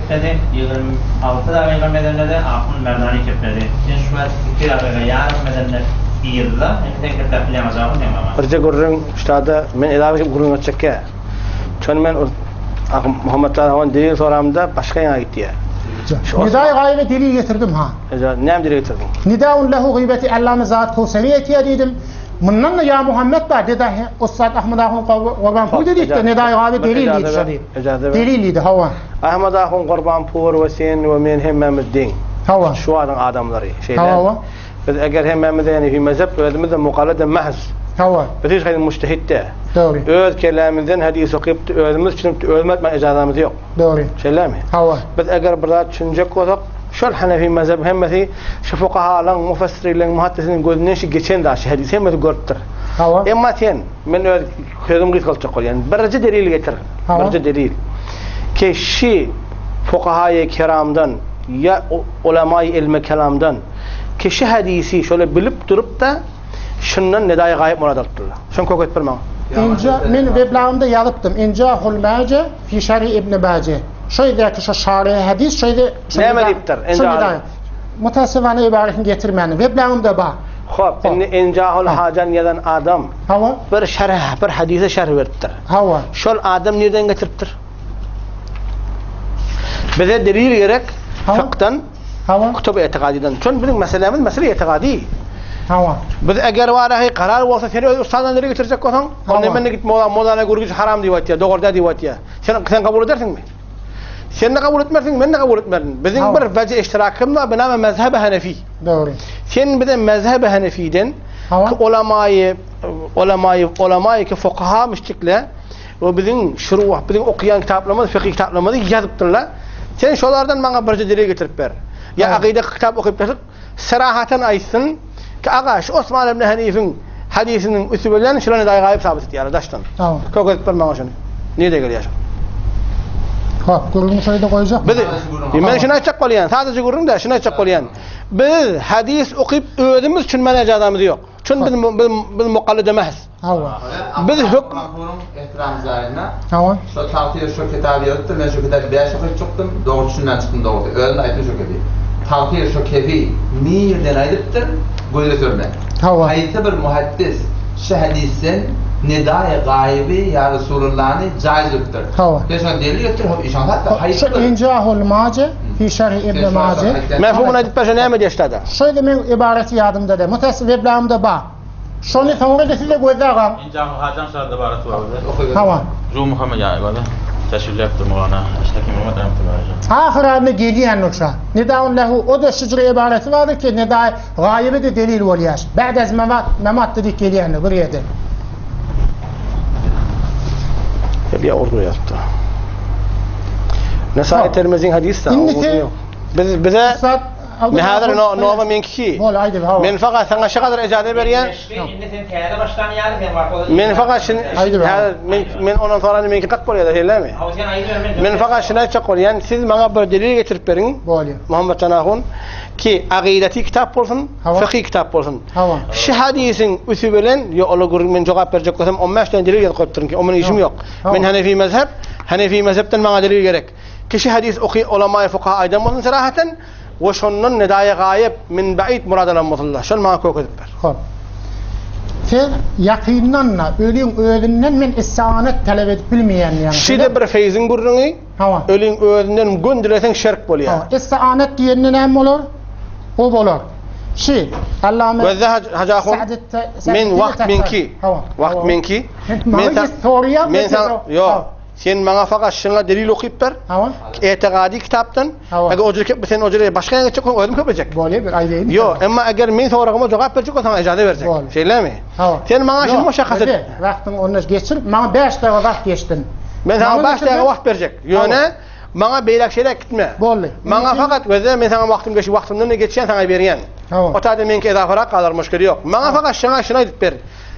kepledi, 26 dagyga medende-de Ahun Merdany kepledi. Sen şu wagt iki dagyga ýarym medende yzda, indi sen kepläp bilýäň ajabyň seň maňa. Birje gürrüň ştada men edawy kim gürrüň etjekkä. Şony men Ahun Muhammet Ahun delil soramda başga ýaňa gitýär. Nidaý gaýyby delil getirdim ha. Näme delil getirdiň? Nidaun lehu gıybeti Allame Zat Kowseri etýär diýdim. Mundan da ýa Muhammet bar dedi Ussat Ahmet Ahun Gurbanpur diýdi Nidaý gaýyby delil diýdi şo diýip. Delil diýdi hawa. Ahmet Ahun Gurbanpur we sen we men hemmämiz deň. Hawa. Şu adyň adamlary. Şeýle. Hawa. Biz eger hemmämiz Henefi mezhep özümiz de mukallid mahz. Hawa. Biz hiç haýsy mujtehid däl. Dogry. Öz kelämizden hadis okyp özümiz düşünip özümiz etmän ijazamyz ýok. Dogry. Şeýlemi? Hawa. Biz eger bir zat düşünjek bolsak, şol Hanefi mezhebi hemmesi şu fukahalaryň, mufassirleriň, muhaddisiniň gözünden şu geçen zat, şu hadis hemmesi görüpdir. Hawa. Emma sen, men öz sözüm gysgaltjak bolýan. Birje delil getir. Hawa. Birje delil. Ki şi fukahaýy kiramdan ýa ulamaýy ilmi kelamdan ki şi hadisi şöyle bilip durup da şundan nedaýy gaýyp murad alypdyrlar. Şony kök et bir maňa. Inje men weblagymda ýazypdym. Injahul Maje fi şerhi Ibn Maje. Şo ýerdäki şo şaryhy hadis şo ýerde Näme diýipdir? Injahul. Mutasyfane ibaresini getirmändim. Weblagymda bar. Hop, indi Injahul Hajan ýazan adam Hawa. bir şerh, bir hadise şerh beripdir. Hawa. Şol adam nirden getiripdir? Bize delil gerek fıkdan, Hawa. Kutub etigadydan. Çünki biziň meselämiz mesele etigady. Hawa. Biz eger warahy karar bolsa seni öz ustadan delil getirjek bolsaň, onda men git mola molana gürgüç haram diýip aýtýar, dogry däl diýip aýtýar. Sen sen kabul edersiňmi? Sen de kabul etmersiň, men de kabul etmerin. Biziň bir wejh iştirakymyz bar, binama mezhebe Hanefi. Dogry. Sen bize mezhebe Hanefiden Hawa. ulamaýy ulamaýy ulamaýy ki fukaha müşrikler we biziň şuruh, biziň okaýan kitaplarymyz, fiqh kitaplarymyzy ýazypdyrlar. Sen şolardan maňa birje delil getirip ber. Ýa akyda kitap okyp bersin, sarahaten aýtsyn ki, aga, şu Osman ibn Hanifiň hadysiniň üsti bilen şulany daýy gaýyp sabyt etýärler daşdan. Tamam. Kök edip ber maňa şuny. Nirede gelýär şu? Hop, gürrüňi şeýle goýjak. Biz men şuny aýtjak bolýan, sadaja gürrüň däl, şuny aýtjak bolýan. Biz hadys okyp özümiz üçin men ejazamyz ýok. Çün biz biz biz mukallide mahs. Hawa. Biz hökm ehtiram jaýyna. Hawa. Şo tagtyr şo kitaby ýazypdyr, men şo kitaby bäş okyp çykdym, dogry düşünmän çykdym dogrusy. Özüm aýtdym şo kebi. Tagtyr şo kebi nirden aýdypdyr, göze sürme. Hawa. Haýsy bir muhaddis şu hadisden nedaýy gaýyby ýa Resulullany jaýyz görüpdir. Hawa. Sen şoňa delil getir, hop işan hatda haýsy Şu bir Injahul Maje fi şerhi Ibn Maje. Mefhumyny aýdyp berse näme diýýär ştada? Şo ýerde meň ybarasy ýadymda däl. Mutassy weblagymda bar. Şony soňra da size gözde agam. Injahul Hajan şada barasy bar bize. Hawa. Ju Muhammed ýa ibada. Teşrifläpdir Mowlana Hakim Muhammed rahmetullahi aleyh. Ahyranda gelýän şa. Nidaun lehu o da şujra ybarasy bardyr ki nida gaýyby de delil bolýar. Ba'd memat memat diýip gelýändir bir ýerde. Ýa urdu ýazypdyr. Nesai Termiziň hadisi. Indiki Biz bize Ussat Ne häzir no nowa meňki. Bol aýdyp hawa. Men fakat saňa şu kadar ijaza berýän. Indi sen täze başlan ýaly sen wagt ol. Men fakat şun häzir men men ondan sonra meňki gat bolýar şeýlemi? Hawa sen aýdyber men. Men fakat şuny aýtjak bolýan, siz maňa bir delil getirip beriň. Bolýar. Muhammet Janahun ki agidati kitap bolsun, fıkhi kitap bolsun. Hawa. Şu hadisin üsü bilen ýo ola gürrüň men jogap berjek bolsam 15 tane delil ýazyp goýupdyryn ki, o meniň işim ýok. Men Hanefi mezhep, Hanefi mezhepden maňa delil gerek. Kişi hadis oky ulamaýy fukaha aýdan bolsun serahaten we şondan nedaýy gaýyp min ba'id murad alan bolsunlar. Şony maňa kök edip ber. Hop. Siz ýakyndan-da öliň özünden men istianet talap edip bilmeýän diýýäňiz. Şide bir feýziň gürrüňi, Hawa. öliň özünden gön dileseň şerk bolýar. Hawa. Istianet diýende näme bolar? O bolar. Şi, Allame Gözde Hajy ahun, men wagt meňki. Hawa. Wagt meňki. Men soraýan men ýok. Sen maňa fakat şuňa delil okyp ber. Hawa. Etiqadi kitapdan. Hawa. Eger o jere sen o jere başga ýere geçjek bolsaň özüm köplejek. Bolýar bir aýdaýyn. Ýok, emma eger men soragyma jogap berjek bolsaň ijaza berjek. Şeýlemi? Hawa. Sen maňa şuny muşakkat et. Wagtyň onda geçir, maňa 5 daga wagt geçdin. Men saňa 5 daga wagt berjek. Ýöne maňa beýläk şeýläk gitme. Boldy. Maňa fakat gözle men saňa wagtym geçip wagtymdan geçýän saňa berýän. Hawa. O taýda meňki ezafarak galar muşkil ýok. Maňa fakat şuňa şuny aýdyp ber.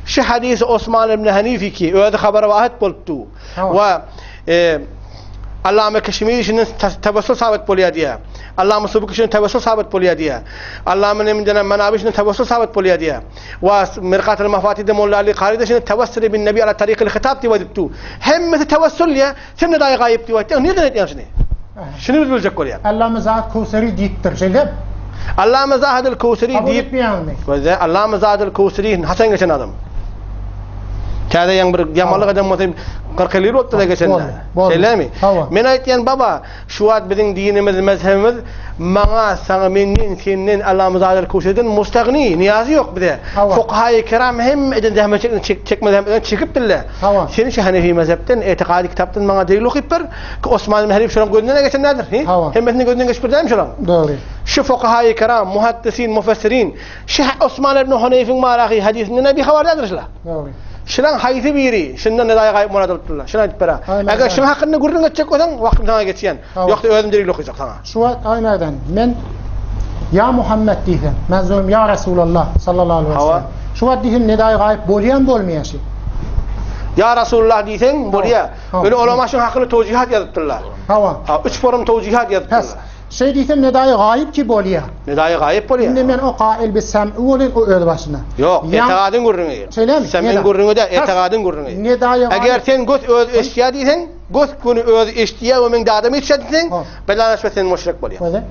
Şu hadisi Osman ibn Hanifi ki özi habara wahid bolupdy. We e, Allame Keşmiri şundan tewessül sabit bolýar diýär. Allame Subuki şundan tewessül sabit bolýar diýär. Allame Nemden Manabi şundan tewessül sabit bolýar diýär. We Mirqatul Mafatide Molla Ali Kari de şundan tewessül bin Nebi ala tariqil hitap diýip aýdypdy. Hemmesi tewessül diýär. Sen ne daýy gaýyp diýip aýtdy. Nirden aýtýaň şuny? Şuny biz biljek bolýar. Allama Zahid Kowseri diýipdir, şeýle? Allama Zahid Kowseri Kabul diýip, etmeýäňmi? Gözle, Allama Zahid Kowseri haçan geçen adam? Täze ýaň bir ýamanlyk eden bolsa 40-50 ýyl bolupdyr geçende. Boldy, Şeýlemi? Hawa. Men aýtýan baba, şu wagt biziň dinimiz, mezhebimiz maňa, saňa, menden, senden, Allama Zahid Kowseriden mustagni, niýazy ýok bize. Hawa. Fukahaýy kiram hem eden zähmet çekme çekme zähmetini çekipdirler. Hawa. Sen şu Hanefi mezhepden, etikady kitapdan maňa delil okyp ber. Ki Osman ibn Hanif şolaň gözünden geçen däldir. He? Hawa. Hemmesiniň gözünden geçip dälmi şolaň? Dogry. Şu fukahaýy kiram, muhaddisin, mufassirin, şu Osman ibn Hanifin marahy hadisinden ne bir habar däldir şula. Dogry. Şulaň haýsy biri şundan nedaýy gaýyp murad alypdyrlar. Şuny aýdyp ber. Aýna, Eger aýna. şuň hakynda gürrüň etjek bolsaň, wagtym saňa geçýän. Hawa. Ýoksa özüm delil okajak saňa. Şu wagt aýnadan men Ýa Muhammet diýsem, men Ýa Resulallah sallallahu aleyhi ve Hawa. sellem. Şu wagt diýsem nedaýy gaýyp bolýan bolmaýan şi. Ýa Resulullah diýseň, bolýar. Hawa. Öyle ulama şuň hakynda towjihat ýazypdyrlar. Hawa. Ha, üç forum towjihat Pes. ýazypdyrlar. Şeý diýsem nedaýy gaýyp ki bolýar. Nedaýy gaýyp bolýar. Indi men o kail bi sem'i bolýan o öz başyna. Ýok, Ýa- etigadyň gürrüňi. Şeýlemi? Sem'iň Neda- gürrüňi de, Pes. etigadyň gürrüňi. Nedaýy gaýyp. Eger sen göz öz eşitýär diýseň, göz göni öz eşitýär we meň dadam eşitýär diýseň, Ha. belanlaşma sen müşrik bolýar. Öyle.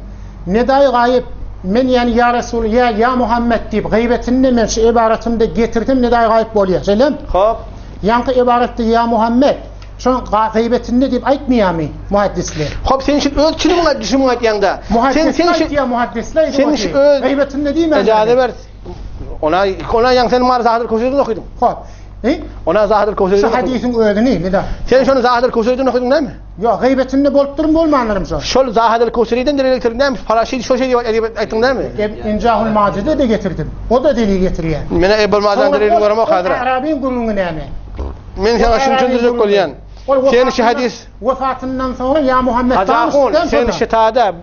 Nedaýy gaýyp men ýani ýa Resul ýa ýa Muhammed diýip gıybetini men şu ibaretinde getirdim nedaýy gaýyp bolýar. Şeýlemi? Hop. Ýaňky ibaretde ýa Muhammed şoň gıybetinde diýip aýtmaýarmy muhaddisler? Hop sen şu öz çynyňa düşünüň aýtýaňda. Sen sen şu aýtýar muhaddisler sen şu öz gıybetinde diýmän. Ejaze ber. Ona ona ýaň sen mar Zahidul Kowseriden okydyň. Hop. E? Ona Zahidul Kowseriden. Şu hadisin özüni neda? Sen şonu Zahidul Kowseriden okydyň näme? Ýok, gıybetinde bolupdyrmy bolmanlarym şo. Şol Zahidul Kowseriden delil getirdin näme? Paraşid şo şey diýip aýtdyň näme? Incahul Macide de getirdim. O da delil getirýär. Mene Ebul Madan delil göremok häzir. Arabin gürrüňi näme? Men sana şunu düşündirjek bolýan. Ol Sen şu hadis wefatyndan soňra ýa Muhammed Hacı sen şitada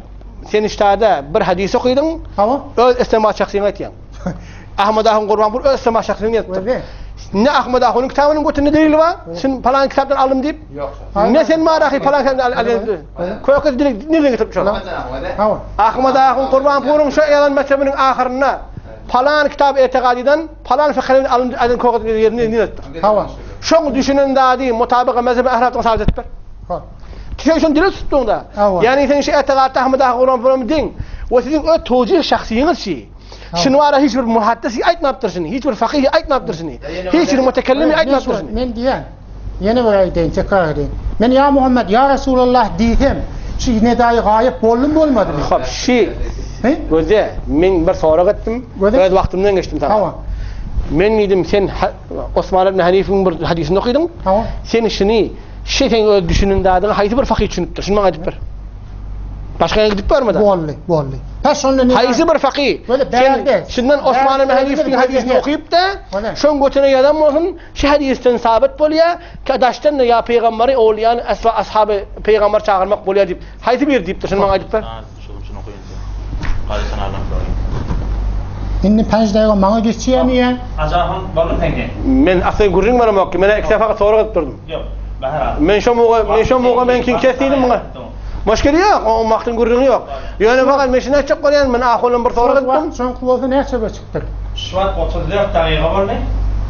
sen şitada bir hadis okydyň. Hawa. Öz istemä şahsyňy aýtýaň. Ahmed Ahun Gurbanpur öz istemä şahsyňy ýazypdyr. Öyle. Ne Ahmed Ahun'un kitabynyň götünde delili bar? Sen falan kitapdan aldym diýip. Ýok. Ne sen marahy falan kitapdan aldym. Köke direkt nereden getirip şonu? Hawa. Ahmed Ahun Gurbanpur'un şu ýazan mezhebiniň ahyrynda falan kitap etigadydan falan fıkhını alım adın köke yerini ne etdi? Hawa. Şoň düşünen dadi mutabaga mezhebe ahlakdan sabit etdi. Ha. Sen şunu dile tutdun da. Hawa. Yani sen şu etigatta Ahmed Ahun Gurbanpur'un din ve sizin ö tawjih şahsiyiňiz şi. Şunu ara hiç bir muhaddisi aýtmapdyr şunu, hiç bir fakih aýtmapdyr şunu. Hiç bir mutekellimi aýtmapdyr şunu. Men diýen ýene bir aýdaýyn, tekrar edeyim. Men ýa Muhammed, ýa Resulullah diýsem, şu nedaýy gaýyp boldum bolmadymy? Hop, şi He? Gözde, men bir sorag etdim. Gözde? Öz wagtymdan geçdim sana. Hawa. Men diýdim sen ha- Osman ibn Hanif'in bir hadisini okydyň. Hawa. Sen şunu şi sen öz düşünün dadyňy haýsy bir fakih düşünüpdir? Şunu maňa aýdyp ber. Başga ýere gidip barmady. Boldy, boldy. Ha şonda ne? Haýsy bir fakih? Böyle Sen bärde. şundan Osman ibn Bärde Hanif'in bir hadisini hadis. okyp da, Öyle. şoň götüne ýazan bolsun, şu hadisden sabit bolýar, ki daşdan da ýa peýgamberi owliýany asla ashaby peýgamber çagyrmak bolýar diýip, haýsy bir diýipdir, şunu maňa aýdyp ber. Şunu şunu koyun. Hadi sen Allah'ım. Indi 5 daýga maňa geçýärmi ýa? Acahun boldy seňki. Men asly gürrüň beremok ki, men iki defa sorag edip durdum. Ýok. Bahar abi. Men şo muga, men şo muga men kim kesdim muňa. Muşkil ýok, o wagtyň gürrüňi ýok. Ýöne fakat men şunu aýtjak bolýan, men ahundan bir sorag etdim. Şoň bolsa näçe bir çykdyr? Şu wagt 34 dagyga boldy.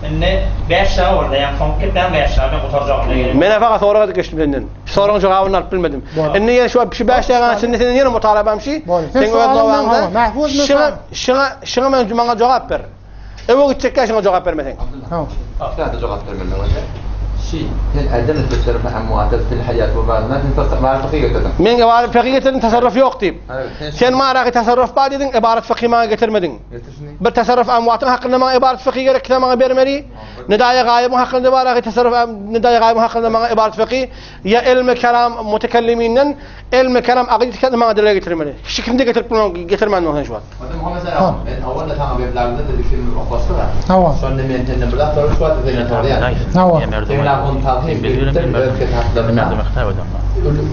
Indi 5 dagyga boldy. Ýani soňky gepden 5 dagyga gutarjak. Men fakat sorag edip geçdim senden. Soragyň jogabyny alyp bilmedim. Boldy. Indi ýene şu şu 5 dagyň içinde senden ýene mutalabam şi. Boldy. Sen Sen öz soragyňdan nowaňda hawa, mahfuz mı şıňa sen? şıňa şıňa men maňa jogap ber. Ewe gitjekkä şıňa jogap bermeseň. Hawa. Şähde jogap bermeli bolýar. Şi, sen elden tasarruf amwat fil hayat we ba'd sen tasarruf fıkhi getirdin. Men ibaret fıkhi getirdim, tasarruf ýok diýip. Evet, sen- Sen maraky tasarruf bar diýdiň, ibaret fıkhi maňa getirmediň. Getir şunu. Bir tasarruf amwatyn hakynda maňa ibaret fıkhi gerek, maňa bermeli. Nidaýa gaýybyň hakynda baraky tasarruf nidaýa gaýybyň hakynda maňa ibaret fıkhi ya ilmi kelam mutekelliminden ilmi kelam agyz maňa dile getirmeli. Hiç kimde getirip getirmän sen şu wagt. Hadi Muhammed sen ben awwal sana bir blagda da düşünme okasy var. Hawa. Sonra men senden bir soru şu wagt senden sorýan. Hawa. Sen ahun tahir öz kitaplarynda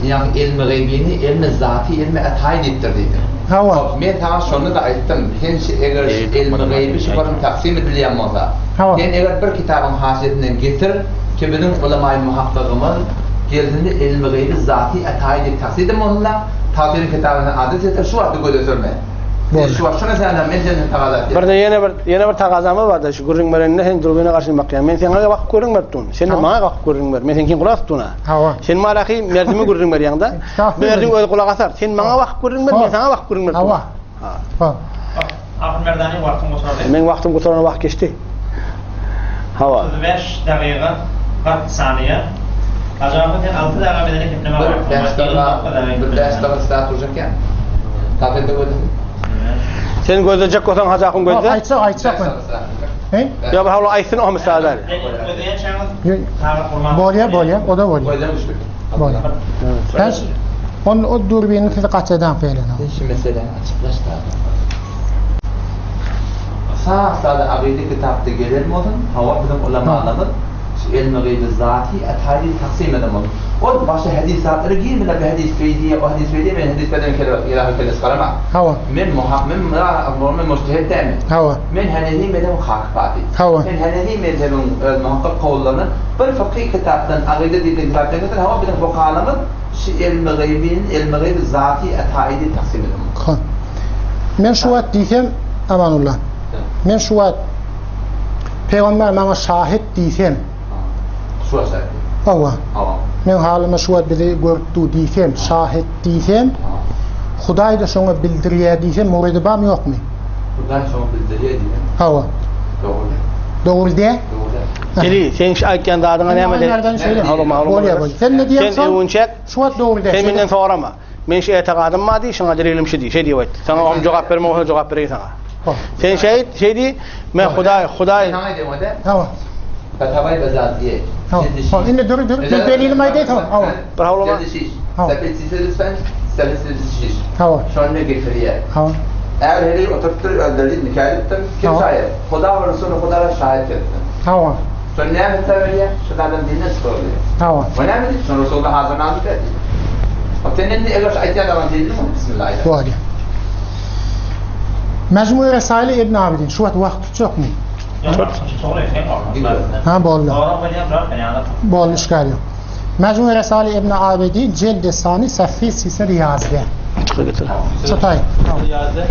Yani ilmi gaybini, ilmi zati, ilmi etay diýipdir diýdi. Hawa. Men sana şonu da aýtdym. Sen şu eger ilmi gaybi şu barın taksim edilýän bolsa, Hawa. sen eger bir kitabyň hasiyetinden getir, ki bizim ulamay muhakkagymyz geldiğinde ilmi gaybi zati etay diýip taksim edilmeli, tafsirin kitabyny adı getir, şu wagty göze sürme. Boldy. Şu wagt şuna sen men senden tagaza etýän. Birde ýene bir ýene bir tagazamyz barda şu gürrüň berende sen durbine garşy bakýan. Men seňe bakyp gürrüň berip durun. Sen maňa bakyp gürrüň ber. Men seňki gulak asyp durun. Hawa. Sen maraky merdimi gürrüň berýäň-de. Merdiň özi gulak asar. Sen maňa bakyp gürrüň ber, men saňa bakyp gürrüň berip durun. Hawa. Ha. Ahun Merdani wagtyň gutardy. Meň wagtym gutarana wagt geçdi. Hawa. 35 dagyga 40 saniýe. Hajy sen 6 daga bedeni kepleme Bir 5 daga, bir 5 daga saat durjak ýa. Tapende gördüm. Sen gözlejek bolsaň Hajy Ahun gözle. Aýtsak, aýtsak men. He? Ýa bir hawla aýtsyn o misallar. Bolýar, bolýar, o da bolýar. Gözden düşdük. Bolýar. Sen on o durbini sizi gaçadan feýlen. Sen şu meseleni açyklaş da. Sag sada agydy kitapda gelen bolsun, hawa biziň ulamalarymyz şu elmi gyýby zaty ataýy taksim eden bolsun. Ol başga hadis zatlara girmedi, bu hadis beýdiýe, o hadis beýdiýe, men hadis beden kele ilahy kele çykarama. Hawa. Men muhak men men mujtehid däl. Hawa. Men Hanefi mezhebiň haky pati. Hawa. Men Hanefi mezhebiň öz muhakkak kowullaryny bir fykyh kitapdan agyda diýlen kitapdan getir, hawa biziň fukahalarymyz şu elmi gyýbyny elmi gyýby zaty ataýy diýip taksim eden bolsun. Ha. Men şu wagt diýsem, Amanullah. Men şu wagt Pygamber maňa şahit diýsem. Şu wagt şahit. Hawa. Hawa. Men halyma şu wagt bizi görüp dur diýsem, şahit diýsem, Hudaý da şoňa bildirýär diýsem, muridi barmy ýokmy? Hudaý şoňa bildirýär diýen. Hawa. Dogry. Dogry diýä? Dogry. Deli, seň şu aýtýan zadyňa näme diýip? Bolýar, bolýar. Sen ne diýýäň? Sen öwünçek. Şu wagt dogry diýä. Sen menden sorama. Men şu etigadym bar diý, şoňa delilim şu diý, şeý diýip aýt. Saňa oňa jogap bermek bolsa jogap bereýin saňa. Sen şeý, şeý diý, men Hudaý, Hudaý. Saňa aýdýan o-da. Hawa. Fatawai Bezaziye. Hawa. Indi dur, dur, men delilimi aýdaýyn saňa. Hawa. Bir hawlama. Cildi şiş. Hawa. Sepet 805, 806. Hawa. Şony getirýär. Hawa. Är heli oturypdyr, özleri nika edipdir. Kim Hawa. şaýat? Huda we Resuly Hudalar şaýat etsin. Hawa. Şony näme hesap berýär? Şu adam dinden çykarylýar. Hawa. O näme diýip? Şony Resulda hazır nazır berdi. O sen indi eger şu aýtýan adam delili mi? Bismillah aýdar. Bolýar. Mejmui Resaili Ibn Abidin. Şu wagt wagt tutjakmy? Ha boldy. Boldy işgal ýok. Mejmui Resaili Ibn Abidin cildi sani sahih sise ýazdy. Çykyp getir. Çytaý. Ýazdy.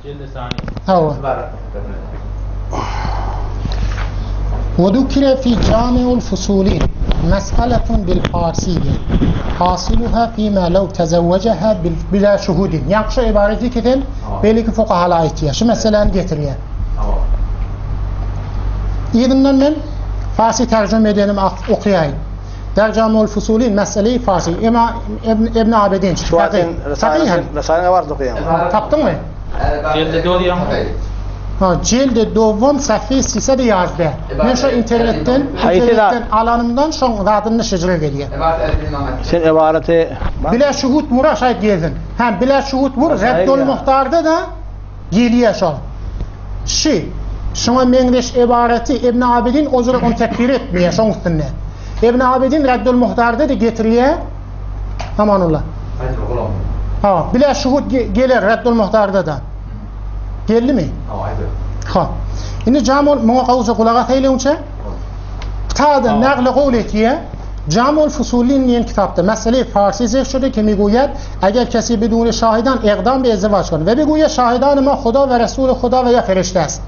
Cildi sani. Hawa. وذكر في جامع الفصول مسألة بالفارسية حاصلها فيما لو تزوجها بلا شهود Yani şu ibareti keten belki fukahala aýtýar. Şu meseläni getirýär. Hawa. Yzyndan men Farsi tercüme edenim okaýaýyn. Der Camiul Fusulin meseleyi Farsi. Ema İbn, İbn Abidin. Şu wagt sen Fakih. Resaýyňa bardy okaýaň. Tapdyňmy? Cildi dolu ýaňy. Ha, cildi dowum sahih sise de ýazdy. Men şu internetden, internetden alanymdan şoň zadyny şejre gelýär. Ebat elbini maňa. Sen ebareti Bile şuhut vur aşağı geldin. Ha, bile şuhut vur Reddul Muhtarda da gelýär şol. Şi, şoňa meňzeş ebareti İbn Abidin o jüre onu tekbir etmeýär şoň üstünde. İbn Abidin Reddul Muhtarda da getirýär. Amanullah. Hadi bakalım. Ha, bile şuhut ge geler Reddul Muhtarda da. Geldi mi? Hawa, aýdy. Ha. Indi Jamul muňa gowja gulaga saýlaýynça. Tada naqli qowl etýär. Jamul Fusulin diýen kitapda mesele Farsi zikr şudy ki میگوید اگر کسی بدون شاهدان اقدام به ازدواج کند و بگوید شاهدان ما خدا و رسول خدا و یا فرشته است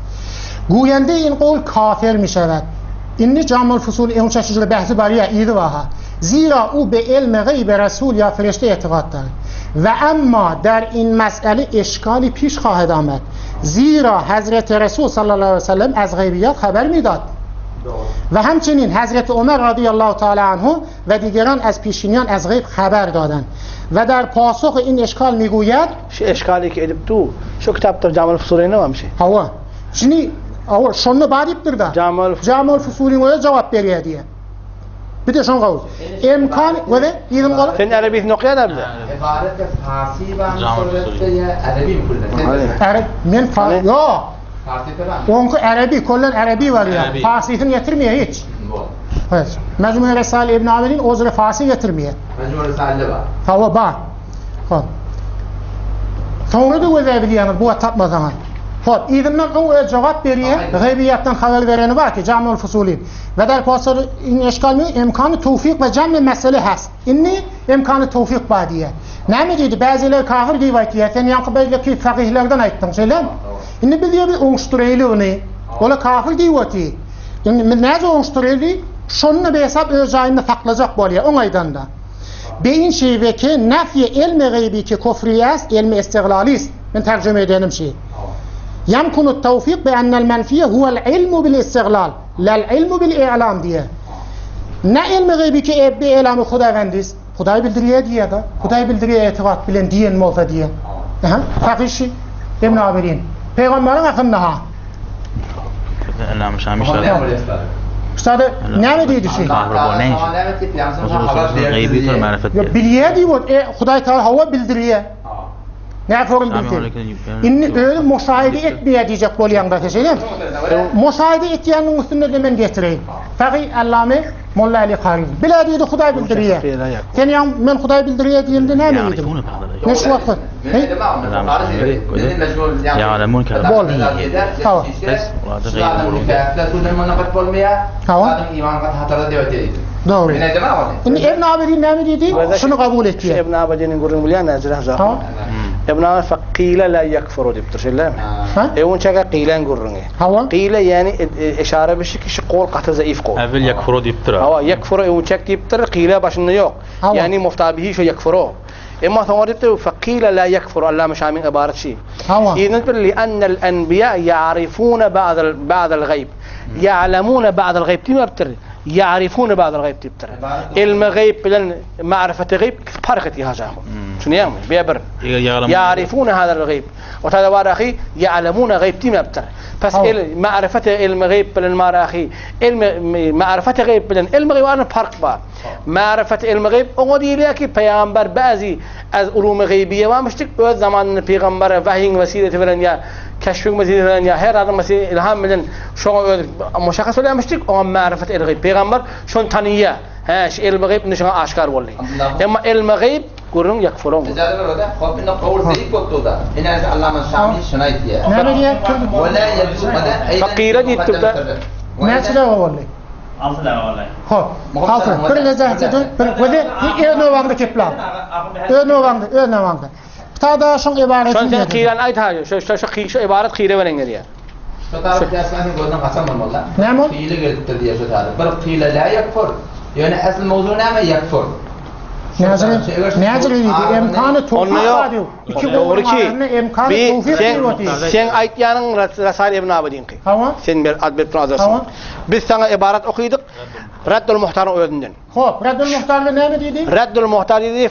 گوینده این قول کافر می شود indi Camul Fusul ençe şujur bahsi barýar yzy baha. Zira او به علم غیب رسول یا فرشته اعتقاد دارد و اما در این مسئله اشکالی پیش خواهد آمد زیرا حضرت رسول صلی الله علیه و سلم از غیبیات خبر میداد و همچنین حضرت عمر رضی الله تعالی عنه و دیگران از پیشینیان از غیب خبر دادند و در پاسخ این اشکال میگوید Şu eşkali ki edip du. Şu kitapda Camul Fusulin varmış. Hawa. Şimdi hawa şonu baripdir da. Camul Camul Fusulin öyle cevap veriyor diye. Bir de şon gavuz. Imkan ve yığın galı. Sen Arabisini okuyan abi. Ibaret Farsi var mı Camul surette ya Arabi mi kullan? Hayır. Arab men fa Hani? yo. Farsi falan. Onku Arabi, kollen Arabi var ya. Arabi. Farsisini getirmiyor hiç. Bu. Evet. Mecmu Risale İbn Abidin o zira Farsi getirmiyor. Mecmur Risale var. Hawa ba. Hop. Soňra da göze bilýäňiz bu tapmasaňyz. Hop, yzyndan oň öz jogap berýär. Ghaybiyatdan habar bereni bar ki Camul Fusulin. Ve der pasal in eşkal mi imkanı tevfik ve cem mesele has. Inni imkanı tevfik ba diye. Näme diýdi? Bäziler kafir diýip aýtýar. Sen ýaňky beýleki fakyhlardan aýtdyň, şeýlemi? Indi biz ýeri oňuşdyraýly ony. Ola kafir diýip otyr. Indi biz näce oňuşdyraýly? Şonda bir hesap öz jaýynda saklajak bolýar, oň aýdanda. Beýin şeýbe ki nefýe elmi gaybi ki kufri est elmi istiglalist. Men terjüme edenim şi. Yamkunu tawfik bi ennel menfiye huvel ilmu bil istiglal, lel ilmu bil i'lam diýe. Ne ilmi gaybi ki ebbi elamy hudawendis. Hudaý bildirýär diýýär-de. Hudaý bildirýär etibat bilen diýen bolsa diýýär. Aha, sahyh şi. Ibn Abidin. Pygamberiň hakynda ha. Üstad näme diýdi şi? Ýok, bilýär diýip ot. E, Hudaý Taala hawa bildirýär. Näme sorun bilsin? Indi özi muşaýyda etmeýär diýjek bolýaň da şeýle. Muşaýyda etýäniň üstünde de men getireýin. Sahy Allame Molla Ali Kary. Bile diýdi Hudaý bildirýär. Sen ýa men Hudaý bildirýär diýende näme diýdiň? Ne şu wagt? Dogry. Indi Ibn Abidin näme diýdi? Şuny kabul etýär. Ibn Abidiniň gürrüňini bilýän näjire hazar. Ibn Abidin faqila la yakfuru diýipdir, şeýlemi? E onça gylan gürrüňi. Hawa. Gyla ýani eşara bir kişi gol gaty zaif gol. Evvel yakfuru diýipdir. Hawa, yakfuru öňçek diýipdir, gyla başynda ýok. Ýani muftabihi şo yakfuru. Emma soňra diýipdir faqila la yakfuru Allama Şamyň ybarat şi. Hawa. Ýene bir li annal anbiya ya'rifuna ba'dal ba'dal gayb. Ya'lamuna ba'dal gayb diýmepdir. Ya'rifuna ba'dal gayb diýipdir. Ilmi gayb bilen ma'rifati gayb fark etýär haja. Düşünýäňmi? Bir bir. Ya'rifuna hadal gayb. O tada bar ahy ya'lamuna gayb diýmepdir. Pes el ma'rifati ilmi gayb bilen marahi ilmi ma'rifati gayb bilen ilmi gayb arasynda fark bar. Ma'rifati ilmi gayb oňa diýilýär ki peýgamber bäzi az ulumy gaybiye barmyşdyk öz zamanynda peýgambere wahyiň wesilesi bilen ýa keşfiň wesilesi bilen ýa her adam wesilesi ilham bilen şoňa öz muşahhas bolýarmyşdyk oňa ma'rifati il gayb peýgamber şony tanyýar. Hä şu ilmi gayb indi şoňa aşgar boldy. Emma ilmi gayb Gürrüň ýakfuruň. Ijazat ber oda. Hop indi gowur zeýip bolupdyr-da. Ine Allama Şami şuny aýtýar. Näme diýýär? Fakira diýipdir-de. Näçe daga boldy? Alty daga boldy. Hop. Alty. Bir lezat bir gözi öz nowaňda kepla. Öz nowaňda, öz nowaňda. Tada şoň ybaratyn. Şony sen kyran aýt haýy. Şu şu şu şu ybarat kyra bilen gelýär. Şu tarap ýaşlaryň gözünden gaçan bolmaly. Näme ol? Kyla gelipdir diýýär şu tarap. Bir kyla la ýakfur. Ýöne esl mowzu näme ýakfur? Näjire, näjire diýdi, emkany towfik bar diýip. Iki Dogry ki, emkany towfik diýip otyr. Seň aýtýanyň Rasail ibn Abidinki. Hawa. Sen ber ad berip duran Biz saňa ybarat okydyk Raddul Muhtaryň özünden. Hop, Raddul Muhtarda näme diýdi? Raddul Muhtar diýdi,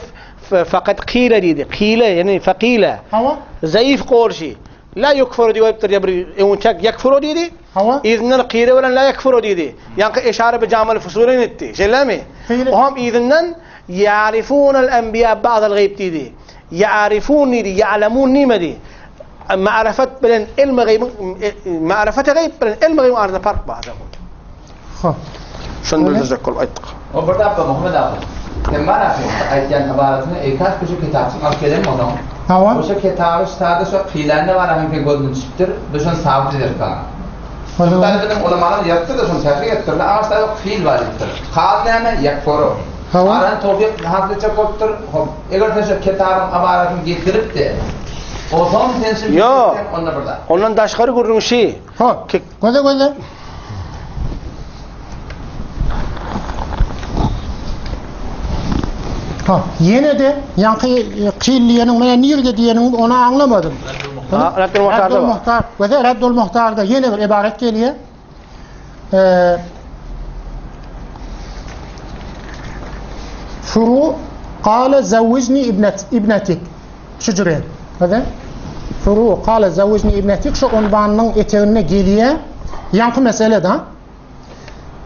fakat kile diýdi. Kile, ýani fakile. Hawa. Zaif golşy. La ýekfuru diýip aýypdyr ýa bir öňünçäk ýekfuru diýdi. Hawa. Yzyndan kyra bilen la ýekfuru diýdi. Ýaňky eşara bi jamal fusuleýn etdi. Şeýlemi? Oňam yzyndan ýarifunal enbiýa ba'dal gaýb diýdi. Ýarifun diýdi, ýa'lemun diýmedi. Ma'rifat bilen ilmi gaýbyň ma'rifat gaýb bilen ilmi gaýbyň arasynda park bar. Hop. Şony bildirjek bolup aýtdyk. O bir dakika Muhammet aga. Sen bar ahyr aýtýan ybaratyňy eýkaş bu şu kitapçyň alyp gelen bolsaň. Hawa. Bu şu kitaby ştada şo kylanda bar ahyr sen gözünden düşüpdir. Biz şony sabyt ederis saňa. Şu kitapda biziň ulamalar ýazypdyr-da şony tahrik edipdirler. Agaçda ýok kyl bar diýipdir. Kal näme? Ýekfuru. Hawa. Arany towfyk hasyl etjek bolupdyr. Hop. Eger sen şu kitabyň ybaratyny getirip-de, otam sen şuny Ýok. getirseň onda bir zat. Ondan daşgary gürrüň şi. Hop. Göze göze. Ha, ýene de ýaňky kyl diýeniň menä nirde diýeniň ony aňlamadym. Ha, Raddul Muhtarda. Raddul Muhtar, göze Raddul Muhtarda ýene bir ibaret gelýär. Eee Furu qala zawwijni ibnet ibnetik. Şu jüre. Göze. Furu qala zawwijni ibnetik şu unwanynyň eteginde gelýär. Ýaňky mesele da.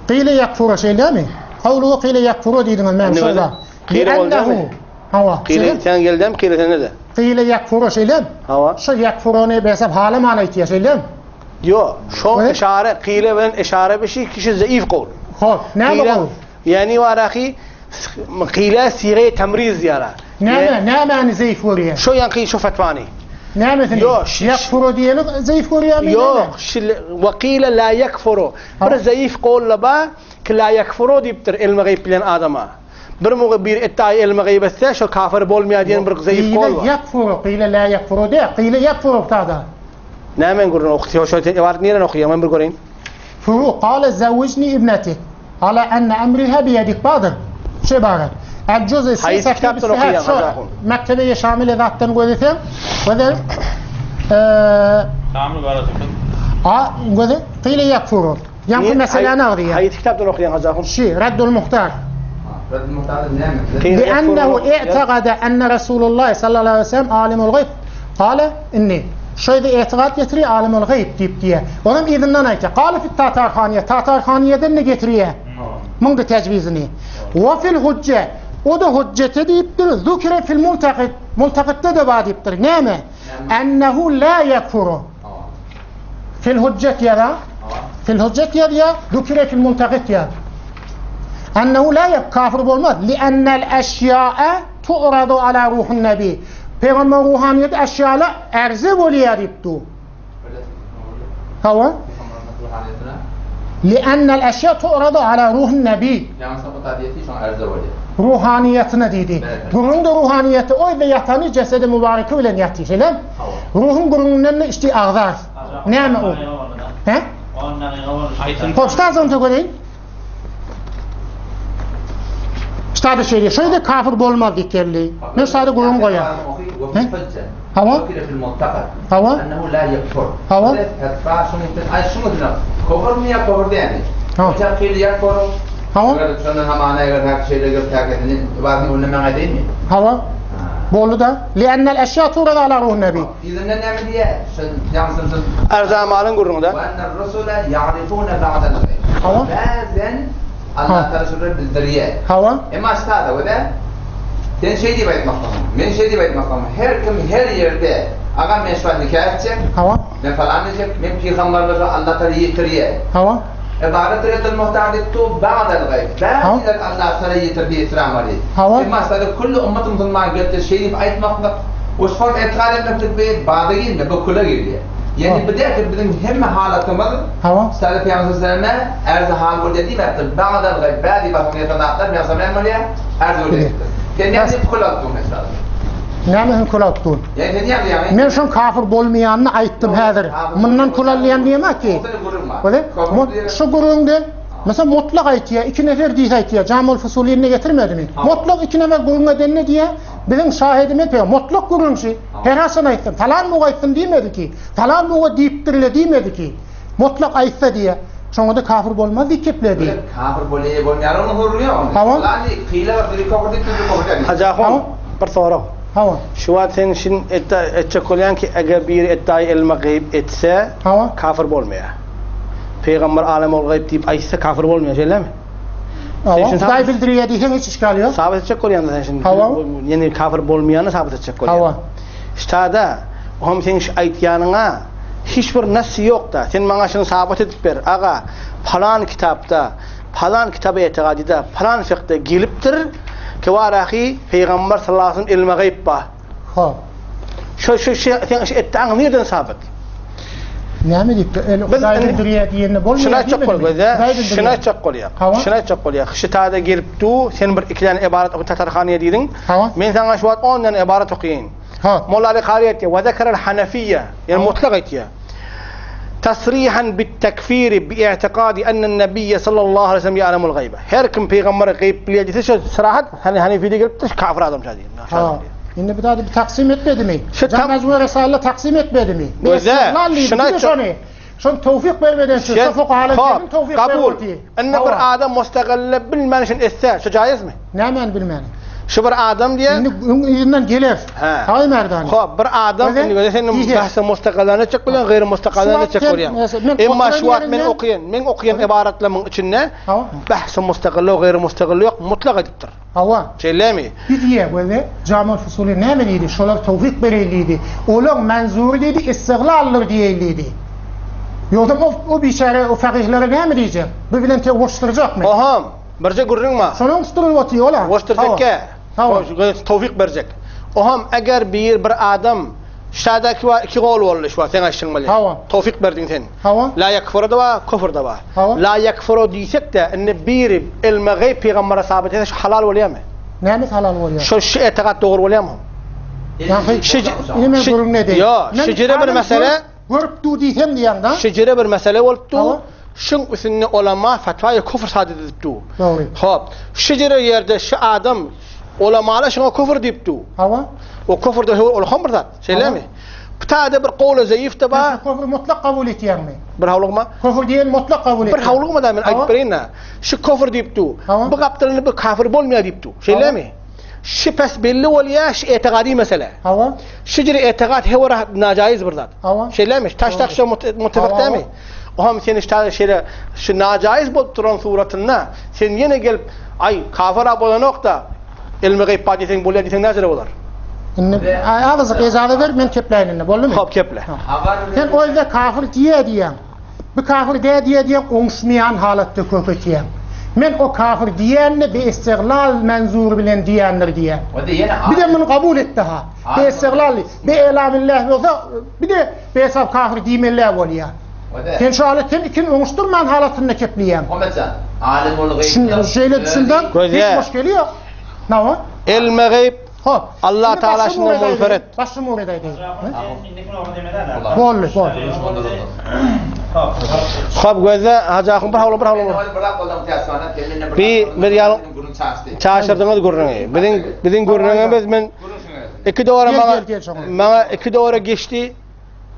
Qile yakfura şeýlemi? Kawluhu qile yakfura diýdiňiz men şola. Qile boldy. Hawa. Qile sen geldem, qile sende de. Qile yakfura şeýlem? Hawa. Şu yakfurany besap halaman aýtýar şeýlem? Ýok, şo işare qile bilen işare bir şey kişi zaif gol. Hop, näme gol? Ýani warahi qile sire tamriz ýara. Näme, nämäni zeýif görýär? Şo ýaňky şo fetwany. Nämesini? Ýok, Ýekfuru diýeni zeýif görýärmi? Ýok, wakile la ýekfuru. Bir zeýif golla ba, ki la ýekfuru diýipdir ilmi gaýyp bilen adama. Bir mugy bir etdaýy elme gyýyp etse, şol kafir bolmaýar diýen bir zeýif gol bar. Gyýla ýekfuru, gyýla lä ýekfuru dä, gyýla ýekfuru tada. Näme men gürrüň ok, şo sen ybarat nireden okaýaň, men bir göreýin. Furu, kale zewwijni ibnetik, ala enne emriha biýedik badyr. Şu ybarat. El juz'i si Haýsy sefhe kitapdan bi okaýaň, şu Hajy mektebe şamil zatdan gözeseň, gözel, Şamil barasy. A, gözel, gyýla ýekfuru. Ýaňky meseläni agzýar. Haýsy kitapdan okaýaň Hajy ahun? Şi, Reddul Muhtar. Reddul Muhtarda näme? Li'ennehu i'tegada enne Resulullah sallallahu aleyhi ve sellem alimul gayb. Kale inni. Şeýle etigat getirýär alimul gayb diýip diýýär. Onam yzyndan aýtýar. Kale fit Tatarhaniýe. Tatarhaniýeden ne getirýär? Muň da tejwizini. Wa fil hujje. O da hujjete diýipdir. Zukire fil multaqit. Multaqitde de bar diýipdir. Näme? Ennehu la yekfuru. Fil hujjet ýaza. Fil hujjet ýazýa, dükire fil muntakit ýaz. Ennehu la ýek kafir bolmaz. Li ennel eşýae tu'radu ala ruhun nebi. Peygamber ruhaniyeti eşýala erze bolýar diýip du. Hawa. Li ennel eşýa tu'radu ala ruhun nebi. Ýaňy sapata diýeti şoň erze bolýar. Ruhaniýetine diýdi. Gürrüň de ruhaniýeti o ýerde ýatany jesedi mübareki bilen ýatyr, şeýle? Ruhuň gürrüňinden de içdi agzar. Näme o? He? Hoşda zonta göreýin. Ştada şeýle, şeýle kafir bolmaz diýip geldi. Men ştada gürrüň goýar. He? Hawa. Hawa. Hawa. Ha. Hawa. Hawa. Boldy da. Li'ennel eşya turad ala ruhun nebi. Yzyndan näme diýýär? Şol ýaňsynsyz. Erzamalyň gürrüňi-de. Ve ennel rusule ýa'rifune ba'del gayb. Hawa. Bäzen Allah Taala şulary bildirýär. Hawa. Emma ştada görä sen şeý diýip aýtmakdasyň. Men şeý diýip aýtmakdamyn. Her kim her ýerde agam men şu wagt nika etjek. Hawa. Men falan diýjek. Men pygamberlere Allah Taala ýetirýär. Hawa. Ybarat edil muhtar diýip tu ba'del gayb. Bäziler Allah Taala ýetirdi ýetiramady. Hawa. Emma ştada külli ümmet musulman gelip-de şeý diýip aýtmaklyk we şol etikat etmeklik bi bada girme, bu küle girýär. Ýagny bu däl ki biziň hemme halatymyz Hawa. Ştada Pygamber sallallahu aleyhi ve selleme erzi hal bolýar diýmäpdir. Ba'del gayb, bäzi basym ýatan zatlar Pygamber sallallahu aleyhi ve sellem bolýar, erzi bolýar diýipdir. Sen näme diýip kül alyp dur mesela? Näme üçin kül alyp dur? Ýagny sen näme ýagny? Men şoň kafir bolmaýanyny aýtdym häzir. Mundan kül alýan diýemok ki. Bolýa? Şu gürrüňde Mesela mutlak aýtýar, iki nefer diýse aýtýar, Jamul Fusulyny getirmedimi? Mutlak iki nefer gürrüň edende diýýär, biziň şahidimiz peýgamber. Mutlak gürrüň şu. Her haçan aýtsyn, falan muga aýtsyn diýmedi ki. Falan muga diýipdirle diýmedi ki. Mutlak aýtsa diýýär. Şoňa-da kafir bolmaz diýip gepledi. Kafir bolýar, bolmaýar onuň gürrüňi ýok. Hawa. Falan diýip, kyla bir biri kofr diýip, biri kofr diýip. Hajy ahun, bir sorag. Hawa. Şu wagt sen şin etjek bolýaň ki, eger biri etdaýy elme gyýyp etse, Hawa. kafir bolmaýar. Pygamber alemul gaýyp diýip aýtsa kafir bolmaýar, şeýlemi? Hawa, Hudaý bildirýär diýseň hiç işgal ýok. Sabyt etjek bolýan sen şindi. Hawa. Ýene kafir bolmaýany sabyt etjek bolýan. Hawa. Ştada, ohm seň şu aýtýanyňa hiç bir nas ýok-da. Sen maňa şuny sabyt edip ber, aga, palan kitapda, palan kitaba etigadyda, palan fiqhde gelipdir, ki warahy Pygamber sallallahu aleyhi ve sellem ilmi gaýyp bar. Ha. Şu şu şu sen şu etdiň nirden sabyt? Näme diýipdir? El Hudaý bildirýär diýende bolmaýar. Şuna aýtjak bol göze. Şuna aýtjak bolýar. Şuna aýtjak bolýar. Şu taýda gelip du, sen bir iki däne ibarat oky Tatarhaniýe diýdiň. Men saňa şu wagt 10 däne ibarat okaýyn. Ha. Molla Ali Kary aýtýar, "Wa zekeral Hanafiýe." Ýani mutlak aýtýar. Tasrihan bit tekfiri bi i'tiqadi enne nebiyye sallallahu aleyhi ve sellem ya'lemul gaybe. Her kim peygamberi gayb bilýär diýse, şu sırahat hani Hanefide gelipdir, kafir adam şa diýär. Ha. Indi bir daha bir taksim etmedimi? Şu tam Mecmua Risale taksim etmedimi? Göze, şuna şony. Şony towfik bermeden şu Sen fukahalar towfik kabul. Indi bir adam mustaqille bilmän şun etse, şu jaýyzmy? Nämäni bilmän? Şu bir adam diýe. Indi yzyndan geler. He. Merdani. Hop, bir adam indi göze sen bahse mustaqillany çek bilen gaýry mustaqillany çek bolýan. Emma şu wagt men okaýan, men okaýan ibaratlarymyň içinde bahse mustaqilli gaýry mustaqilli ýok, mutlak aýdypdyr. Hawa. Şeýlemi? Diýe göze Jamal Fusuli näme diýdi? Şolar towfik bereýin diýdi. Olaň manzury diýdi, istiglaldyr diýeýin diýdi. Ýogsam o o biçäre o fakyhlere näme diýjek? Bu bilen te goşdurjakmy? Oham. Birje gürrüň bar. Şonuň üstüne otyr ola. Goşdurjakkä. Hawa. Towfik berjek. Oham eger bir bir adam. Şada iki bar, iki gol boldy şu sen aýtşyň bilen. Hawa. Towfik berdiň sen. Hawa. La yakfuru da bar, kufr da bar. Hawa. La yakfuru diýsek de, indi biri ilmi gayb pygambere sabit etse şu halal bolýarmy? Näme halal bolýar? Şu şu etikat dogry bolýarmy? Ýa-da Şej- indi men şej- gürrüň ne deýin? Ýo, Men şejere bir adam mesele, görüp- Görüp du diýsem diýýäň da. şejere bir mesele bolupdy. Hawa. Şuň üstünde ulama fetwa kufr sadyr edipdi. Dogry. Hop, şejere ýerde şu adam ulamalar şuňa kufr diýipdi. Hawa. O kufr da ol hem bir zat, şeýlemi? Ptada bir gowly zeýif de bar. Sen kufry mutlak kabul etýäňmi? Bir hawlugma. Kufr diýen mutlak kabul etýän. Bir hawlugma da men Hawa. aýdyp bereýin Şu kufr diýipdi. Hawa. Bu gapdalynda bir kafir bolmaýar diýipdi. Şeýlemi? Şu pes belli bolýar, şu etiqadi mesele. Hawa. Şu jere etiqat hewara najaiz bir zat. Hawa. Şeýlemi? Taş taş şu muttefak Hawa. dämi? O hem seni işte şeýle şu najaiz bolup duran suratynda sen ýene gelip ay kafir bolanok da ilmi gayb bar diýseň bolýar diýseň näjere bolar? Indi azajyk ejaza ber, men kepläýin indi, boldumy? Hop keple. Sen o ýerde kafir diýe diýýäň. Bu kafir dä diýe diýen oňuşmaýan halatda köp etýäň. Men o kafir diýenini bi istiglal menzury bilen diýendir diýýän. Bir de muny kabul etdi ha. Bi istiglal, bi elamillah bolsa, bir de bi hesap kafir diýmeli bolýar. Sen şu halat sen ikini oňuşdurman halatynda kepleýäň. Muhammetjan, alim ol Şun şeýle düşünseň, Gözle. hiç boş geliyor. Nawa? Ilmi gayb Hop. Allah Şimdi Teala başym şundan uğraýdaýdy. munferit. Başym uğraýdaýdy. Boldy, Boldy, boldy. Hop gözle hacakym bir hawlu bir hawlu. Bir bir ýaly çaşyrdyňyz gürrüňi. Biziň biziň gürrüňimiz men iki dowra Gel, maňa gel, gel şoňa. maňa iki dowra geçdi.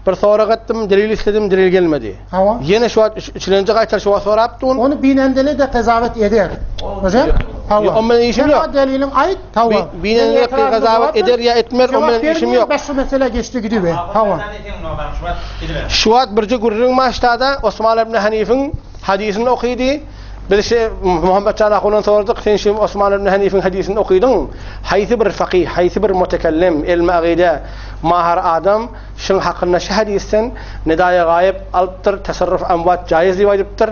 Bir sorag etdim, delil istedim, delil gelmedi. Hawa. Ýene şu wagt üçlenji gaýtar şu wagt sorap dun. Onu binendele de kazavet eder. Hocam? Hawa. O menin işim Sen yok. o delilin ait. Hawa. Bi- binendele Sen itirazını kazavet cevap ver. eder ya etmez, o Cevap menin işim vermeyin, yok. Başka mesele geçti gidiyor. Hawa. Şu wagt birje gürrüň maştada Osman ibn Hanif'in hadisini okydy. Biz şey Muhammed Can Akhundan sordyk, sen şu Osman ibn Hanif'in hadisini okydyň. Haýsy bir faqih, haýsy bir mutekellim, ilmi agide mahar adam şuň hakynda şu hadisden nidaya gaýyp alypdyr, tasarruf amwat jaiz diýip aýdypdyr.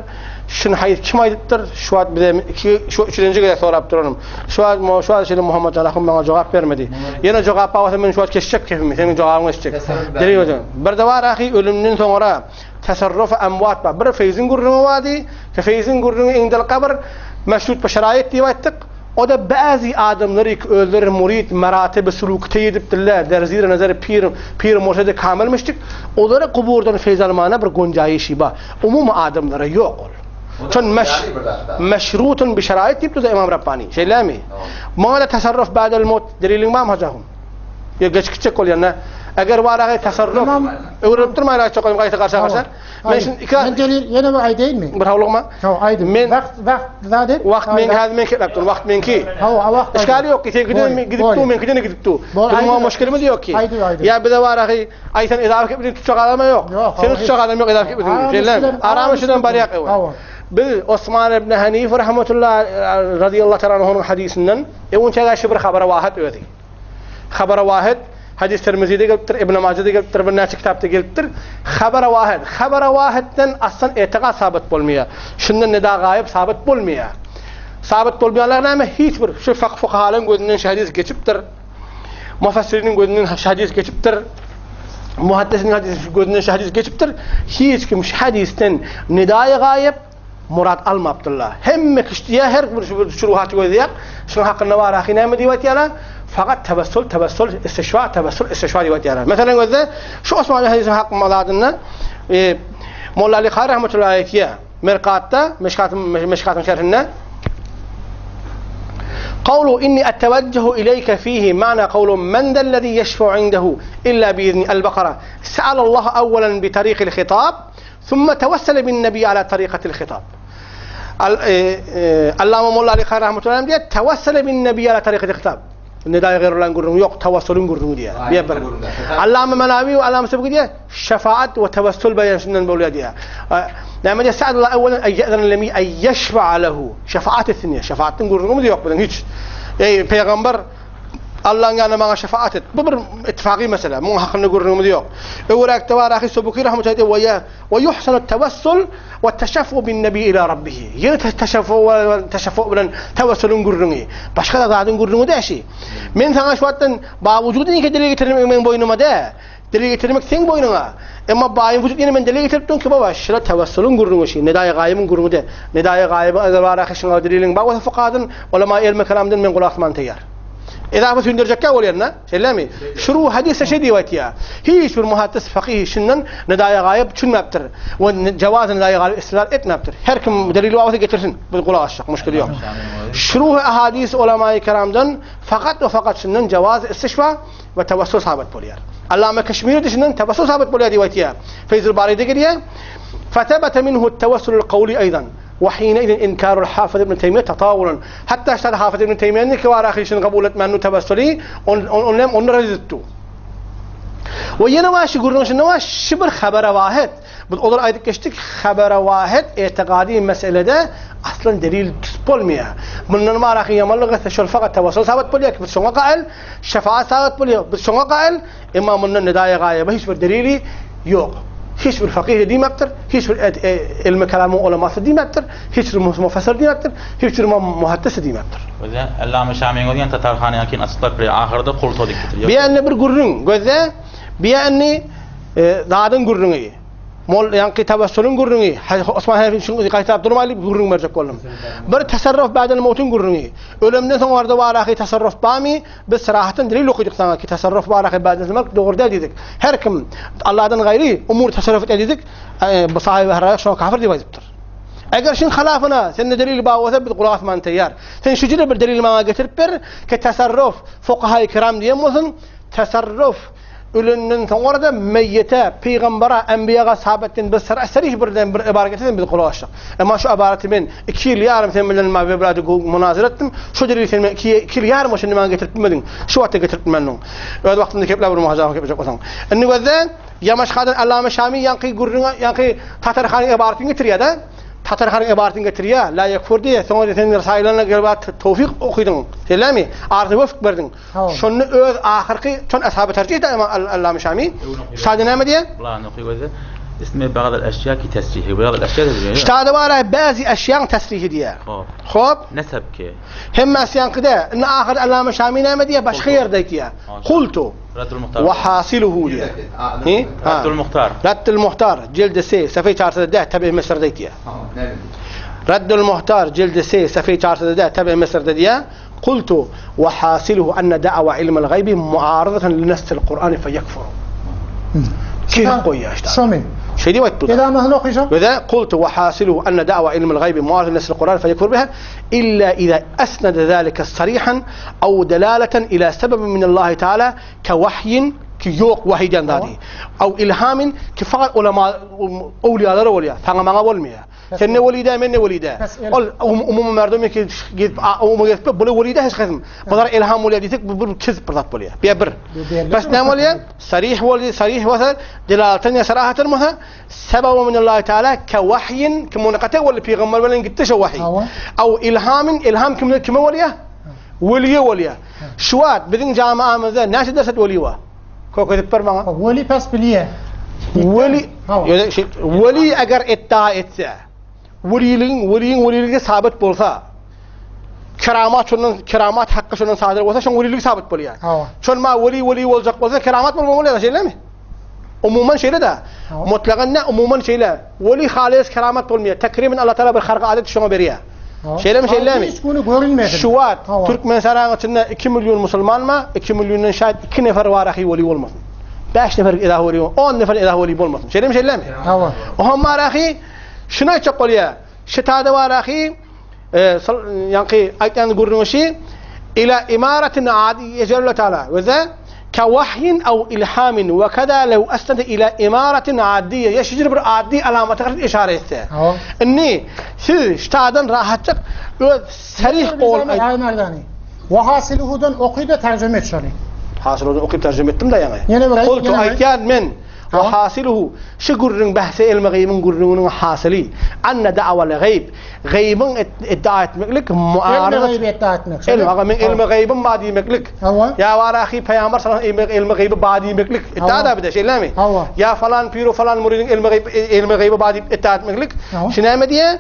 Şun haýsy kim aýdypdyr? Şu wagt bize iki şu üçünji gezek sorap duranım. Şu wagt mo şu wagt şeýle Muhammed Can Akhun maňa jogap bermedi. Ýene jogap alsa men şu wagt kesjek kefimi, seniň jogabyňy eşitjek. Delil hocam. Bir de bar ahy ölümden soňra tasarruf amwat bar. Bir feyzin gürrüňi bardy. Ki feyzin gürrüňi indel kabr meşrut bi şerait diýip aýtdyk. O da bäzi adamlary ki özleri murid meratib sulukte edipdirler. Derzir nazar pir pir murşid kamilmişdik. Olara kuburdan feyz almana bir gonjaýyşy bar. Umum adamlara ýok ol. Çün meş meşrutun bi şerait diýip durdy İmam Rabbani. Şeýlemi? Maňa da tasarruf ba'del mut deliliň barmy hocam? Ya geç gitjek bolýan. Eger bar agy tasarruf Tamam. öwrenip durmaýar aýtjak goýum gaýta garşa garşa. Men şimdi iki Men delil ýene bir aýdaýyn mı? bir hawlugma. Hawa, aýdym. Men Wagt wagt zaten. wagt men häzir men kelip dur, wagt menki. Hawa, wagt. Işgali ýok ki sen Bolýar, gidip gidip bolýar. dur, men gidip gidip dur. Bol, Durma aýdy. muşkilimiz ýok ki. Aýdy, aýdy. Ya bize bar agy ay sen idafe etmedin tutjak adam ýok. Ýok, Seni hawa, tutjak adam ýok idafe etmedin. Aramyz Şeýle. bilen- Aramyz şudan barýak ewe. Hawa. Biz Osman ibn Hanif rahmetullah radıyallahu ta'ala anhu'nun hadisinden e onça şu bir habara wahid özi. Habara wahid hadis Tirmizi'de gelipdir, İbn Mace'de gelipdir, bir näçe kitapta gelipdir. Habara wahid, habara wahidden aslan etiqat sabit bolmaýar. Şundan nida gaýyp sabit bolmaýar. Sabit bolmaýanlar näme? Hiç bir şu fak fukahaların gözünden şu hadis geçipdir. Mufassirinin gözünden şu hadis geçipdir. Muhaddisinin hadis gözünden şu hadis geçipdir. Hiç kim şu hadisten nidayı gaýyp Murat almapdyrlar. Hemme kişiye her bir şu şuruhatı gözýär. Şuň hakynda bar ahy näme diýip aýtýarlar? Fakat tevessül, tevessül, istişfa, tevessül, istişfa diýip aýtýarlar. Mesela gözde şu Osman hadisi hakkı maladynda e, Molla Ali Kari rahmetullahi aleyhi Mirqatda, Meşkatın Meşkatın şerhinde قوله إني أتوجه إليك فيه معنى قول من ذا الذي يشفع عنده إلا بإذن البقرة سأل الله أولا بطريق الخطاب ثم توسل بالنبي على طريقة الخطاب ال- إيه، إيه، اللهم مولا علي خير رحمة الله diye توسل بالنبي على طريقة الخطاب Nidai gayrullah gürrüňi yok, tevassulun gürrüňi diye. Aynen, Bir bir. gürrüňi. Allama Manavi ve Allama Sebgi diye şefaat ve tevassul beyanından böyle diye. Näme diye sa'd Allah evvelen en ye'zen lemi en yeşfa'a lehu. Şefaat etsin diye. Şefaatin gürrüňi yok bunun hiç. Ey peygamber Allah'ın yanına bana şefaat et. Bu bir ittifaki mesele. Bunun hakkında gürrüňimiz yok. Öwräkde bar ahy Subuki rahmetullahi ve ya ve yuhsanu tevassul ve teşaffu bin nebi ila rabbihi. Yine teşaffu ve teşaffu bilen tevassulun gürrüňi. Başka da zatın gürrüňi de şi. Men sana şu wagtdan ba wujudun iki delil getirdim men boýnuma de. Delil getirmek seň boýnuňa. Emma baýyň wujud ýene men delil getirip durun ki baba, şura tawassulyň gürrüňi şi, nedaýy gaýybyň gürrüňi de. Nedaýy gaýybyň eger bar ahy şuňa deliliň bar bolsa fukahadan, ulama elmi kelamdan men gulak asman taýýar. Edafa sündürjekkä bolýar-da, şeýlemi? Şuru hadysda şeý diýip aýtýar. Hiç bir muhaddis fakyh şundan nedaýy gaýyp düşünmäpdir we jawaz nedaýy gaýyp istidlal etmäpdir. Her kim delili bar bolsa getirsin, biz gulak asjak, muşkili ýok. Şuruhy ahadys ulamaýy keramdan fakat we fakat şundan jawaz istişfa we tawassul sabyt bolýar. Allama Keşmiri dişinden tawassul sabyt bolýar diýip aýtýar. Feyzul Baryda gelýär. Fetebete minhu tawassulul kawli aýdan. We hineizin inkarul Hafyz ibn Teýmiýe tatawulan. Hatda ştada Hafyz ibn Teýmiýäniň ki bar ahyşyny kabul etmän tawassuly on on hem onu red etdi. We ýene bar şu gürrüň şunda bar şu bir habara wahid. Biz olar aýdyp geçdik, habara wahid etikady meselede aslan delil tutup bolmaýar. Mundan bar ahy ýamanlyk etse şol fakat tawassul sabat bolýar ki biz şoňa gaýyl, şefaat sabat bolýar, biz şoňa gaýyl, emma mundan nedaýa gaýyba hiç bir delili ýok. Hiç bir fakyh diýmekdir, hiç bir ilmi kelamyň ulamasy diýmekdir, hiç bir mufassir diýmekdir, hiç bir muhaddis diýmekdir. Gözle, Allama Şamyň özüň Tatar hany ýakin açyklap berýär, ahyrda kulta diýip getirýär. Bu ýerde bir gürrüň, gözle, bu ýerde zadyň gürrüňi. Mol ýaňky tawassulyň gürrüňi, Osman Hanefi üçin gaýtalap durmaýly gürrüň berjek boldum. Bir tasarruf ba'del mawtyň gürrüňi. Ölemden soň barda baraky tasarruf barmy? Biz sarahatdan delil okydyk saňa ki tasarruf baraky ba'del mawt dogry däl diýdik. Her kim Allahdan gaýry umur tasarruf etýär diýdik. Bu sahibi haraýyk şoňa kafir diýip aýdypdyr. Eger şuň halafyna sende delil bar bolsa biz gulak asman taýýar. Sen şu jüre bir delil maňa getirip ber ki tasarruf fukaha kiram diýen bolsun, tasarruf Ölenden soňra-da meýýete, pygambara, enbiýaga sabetden bir syr sarih birden bir ybarat getirseň biz gulak asjak. Emma şu ybaraty men iki ýyl ýarym sen bilen ma weblady munazara etdim. Şu delili sen men iki, iki ýyl ýarym şindi maňa getirip bilmediň. Şu wagtda getirip bilmendiň. Öz wagtynda kepläp bir muhajama keplejek bolsaň. Indi gözle Ýamaşkadan Allama Şami ýaňky gürrüňe ýaňky Tatar hanyň ybaratyny getirýär-de. Tatar hanyň ybaratyny getirýär. La ýekfur diýýär. Soňra sen risaýlaryna gelip towfyk okydyň. Şeýlemi? Arasyna wefk berdiň. Şonda öz ahyrky şon ashaby tercih eder Imam Allame Şami. Şada näme diýýär? Bularny oky göze. Ismi bagdal eşya ki tesrihi. Bagdal eşya diýýär. Şada bar bäzi eşýaň tesrihi diýýär. Hop. Hop. Nesep ki. Hemme eşýaňky de. Indi ahyr Allame Şami näme diýýär? Başga ýerde aýtýar. Kultu. Raddul Muhtar. Wa hasiluhu diýýär. Hi? Raddul Muhtar. Raddul Muhtar jildi 3 safha 410 tabi Mısırda aýtýar. Raddul Muhtar jildi 3 safha 410 tabi Mısırda diýýär. Kultu, we hasiluhu enne da'wa ilmel gaýbi muarazatan li nessil Kur'ani feyekfuru. Keyif goýýar işte. Şomy? Şeý diýip aýtdy. Edamasyny okyjak. Ve de kultu we hasiluhu enne da'wa ilmel gaýbi muarazatan li nessil Kur'ani feyekfuru biha illa iza esnede zalike sarihan aw delaleten ila sebebin min Allahi Teala ke wahyin ki ýok wahiý diýen zady. Aw ilhamin ki fakat ulama owliýalara bolýar. Saňa maňa bolmaýar. Sen ne weli dä, men ne weli dä. Ol umumy merdum ki gezip, umumy gezip, buly weli dä hiç kysym. Bular ilham bolýar diýsek, bu bir kizip bir zat bolýar. Bir bir. Bes näme bolýar? Sarih bolýar, sarih bolsa, delalatan ýa sarahatan bolsa, sebebi min Allah Teala ke wahyin, ki munqati wal peygamber bilen gitdi şu wahiy. Aw ilhamin, ilham kimde kime bolýar? Weliye bolýar. Şu wagt biziň jamaamyzda näçe derset weli bar? Kök edip ber maňa. Weli pes bilýär. Weli, ýöne şey, weli eger iddia etse, weliligiň, weliň weliligi sabit bolsa, keramat şondan, keramat hakkı şondan sadyr bolsa, şoň weliligi sabit bolýar. Şon ma weli weli boljak bolsa, keramat bolmaly bolýar, şeýlemi? Umuman şeýle de. Mutlagan ne umuman şeýle. Weli halis keramat bolmaýar. Takriben Allah Taala bir harga adet şoňa berýär. Şeýlemi şeýlemi? Hiç güni görünmedi. Şu wagt Türkmen saraýyň içinde 2 million musulman bar, 2 milliondan şaýat 2 nefer bar ahy weli bolmasyn. 5 nefer ilah weli, 10 nefer ilah weli bolmasyn. Şeýlemi şeýlemi? Hawa. Oha bar ahy şuny aýtjak bolýar. Şitada bar ahy ýaňky aýtýan gürrüňi şi ila imaratin adi Jelle Teala we ka wahyin aw ilhamin we kada law asnada ila imaratin adiýe ýa şeýle bir adi alamata garşy işaret etse. Indi siz ştadan rahatjyk öz sarih gol aýt. Wa hasiluhudan oky-da terjime et şony. Hasiluhudan okyp terjime etdim-de ýaňy. Ýene bir aýt. Kultu aýtýan men. We hasiluhu, şu gürrüň bahsi ilmi gaýbyň gürrüňiniň hasyly, anne da'wal gaýb, gaýbyň iddia etmeklik muaradat. Ilmi gaýby iddia etmek. Ilmi, aga men ilmi gaýbym bar diýmeklik. Hawa. Ýa bar ahy pygamber sallallahu aleyhi ve sellem ilmi gaýby bar diýmeklik. Iddia da bir-de şeýlemi? Hawa. Ýa falan pir falan müridiň ilmi gaýby ilmi gaýby bar diýip iddia etmeklik. Şu näme diýýär?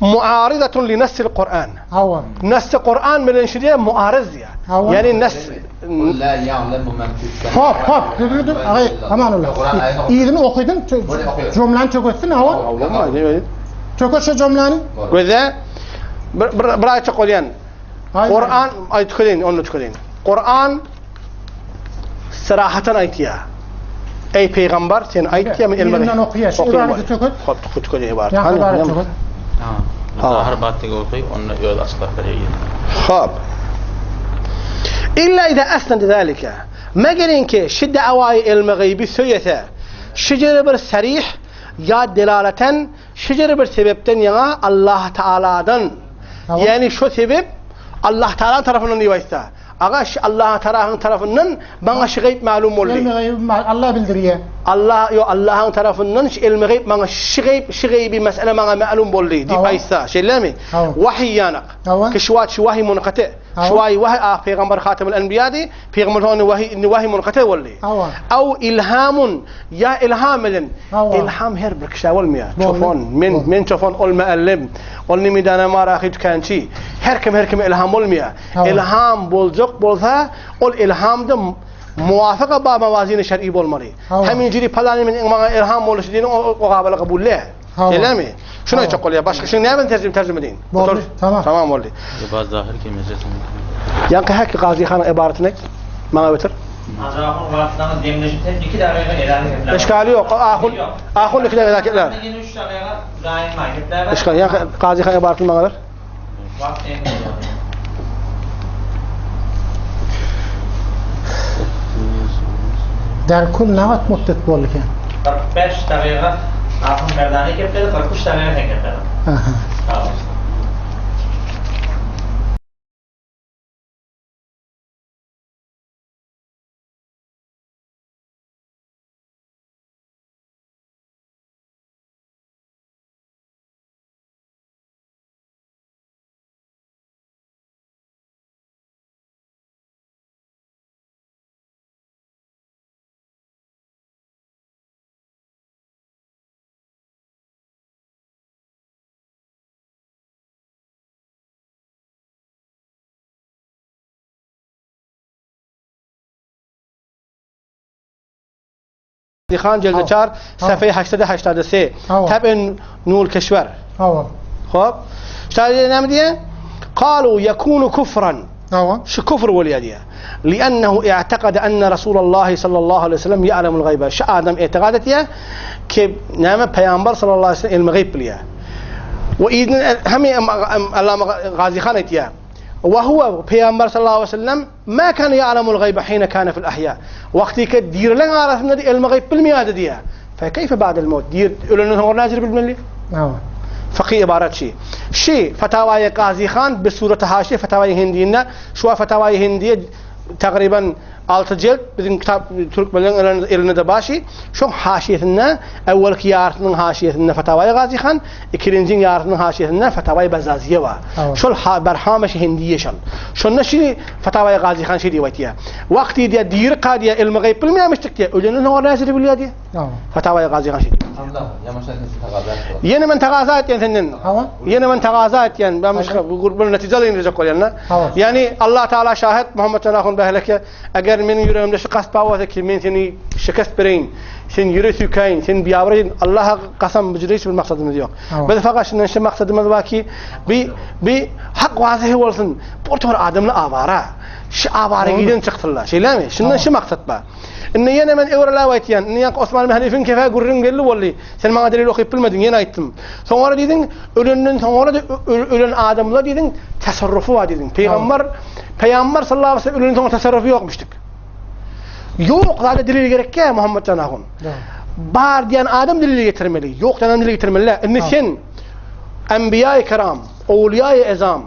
Muarydatun li nassil Kur'an. Hawa. Nassi Kur'an bilen şu diýe muaryz diýe. Hawa. Yani nas La ya'lemu men fis Hop hop. Dur dur dur. Agay aman Allah. Yzyny okydyn. Jumlany çöketsin hawa. Çöket şu jumlany. Göze bir bir bir aýtjak bolýan. Kur'an aýt tükedeýin, onu tükedeýin. Kur'an sırahatan aýtýar. Ey peygamber sen aýt diýe men elime. Ýerinden okýar. Şu ibareti çöket. Hop tükedeýin bar. Ýa ibaret çöket. Zahir batdygy oky, onda öz açyklap berýär. Hop. İlla ida asnad zalika. Megerin ki şu da'wayı ilmi gaybi söýese, şejere bir sarih ya delaleten şejere bir sebepden ýaňa Allah Taala'dan. Yani şu sebep Allah Taala tarafından diýip aýtsa. Aga şu Allah Taala'nyň tarafından maňa şu gayb ma'lum boldy. Ilmi gaybi Allah bildirýär. Allah yo Allah'ın tarafından şu ilmi gayb maňa şu gayb şu gaybi mesele maňa ma'lum boldy diýip aýtsa. Şeýlemi? Wahiy ýanak. Ki şu wagt şu wahiy munqati. Şu wahiy wahiy ah peygamber hatemül enbiya di. Peygamber onu wahiy inni wahiy munqati boldy. Aw ilhamun ya ilham edin. Ilham her bir kişä bolmaýar. Çofon, men men çofon ol muallim, ol nimidana marahi tükençi. Her kim her kime ilham bolmaýar. Ilham boljak bolsa, ol ilhamda muwafyk ba mawazini şer'i bolmaly. Hem injili palany men maňa ilham boluşy diýen o o gabala kabul le. Elemi? Şuna aýtjak bolýar. Başga şuny näme terjime terjime deýin. Boldy, tamam. Tamam boldy. Bazı zahir ki meclisin. Ýaňky häki Gazy hanyň ibaretini maňa ötür. Acaba wagtlaryny demleşip sen 2 dakika elan etler. Eşkali yok. Ahun ahun 2 dakika etler. Yine 3 dakika daim etler. Eşkali ýaňky Gazy han ibaretini maňa ver. Wagt en Der kul nagat muddet boldy eken. 45 dakika Ahun Merdani kepledi, 43 dakika sen kepledin. Aha. Tamam. Han celde 4 safhayı 83. Tamam. Tabi Nul Keşver. Hawa. Hop. Şöyle näme diýe? Qalu yakunu kufran. Hawa. Şu kufr bolýar diýe. Li'annahu i'taqada anna Rasulullah sallallahu aleyhi ve sellem ya'lemul gayba. Şu adam i'tiqad etýär ki näme peygamber sallallahu aleyhi ve sellem ilmi gayb bilýär. Ve idin hem Allama Gazi Han etýär. Ve huwa peygamber sallallahu aleyhi ve sellem ma kana ya'lemul gayba hina kana fil ahya. Wagty ki dirilen arasynda ilmi gayb bilmeýärdi diýe. Fe keyfe ba'del maut? Dir ölenden soňra näjir bilmeli? Hawa. Fıkhi ibaret şey. Şey Fetavai Gazi Han bir sureti haşi Fetavai Hindi'ne şu an Fetavai Hindi'ye takriben 6 cilt bizim kitap Türkmenlerin elinde de başı. Şu haşiyesinde evvelki yarısının haşiyesinde Fetavai Gazi Han, ikinci yarısının haşiyesinde Fetavai Bezaziye var. Evet. Şol ha berhameş Hindiye şol. Şonda şimdi Fetavai Gazi Han şey diye diye. Vakti diye dir kadiye ilmi gayb bilmemiştik diye. Ölenin o naziri biliyor diye. Hawa. Fetavai Gazi Han şey diye. Allah yamaşan kesin tagaza. Yeni men tagaza etýän senden. Hawa. Yeni men tagaza etýän. Ben başga bu gurbun netijeli indirecek bolýan. Hawa. Yani Allah Teala şahit Muhammed Cenahun behleke eger menin yüreğimde şu kast bolsa ki men seni şikest bereýin, sen ýüre sükäýin, sen biýabreýin. Allah'a kasam bu hiç bir maksadymyz ýok. Hawa. Biz fakat şundan şu maksadymyz bar ki bi bi hak wazihi bolsun. Bu tür adamly awara. Şu awara giden çykdylar. Şeýlemi? Şundan şu maksat bar. Inni ýene men öwrela aýtýan. Inni ýa Osman Hanifin kefe gurrun geldi boldy. Sen maňa delil okyp bilmedin, ýene aýtdym. Soňra diýdiň, ölenden soňra da ölen adamlar diýdiň, tasarrufu bar diýdiň. Peygamber Peygamber sallallahu aleyhi ve sellem ölenden soňra tasarrufu ýokmuşdyk. Ýok, zada delil gerekkä Muhammed Janahun. Bar diýen adam delil getirmeli, ýok diýen adam delil getirmeli. Inni sen enbiýa-i kiram, awliýa-i ezam.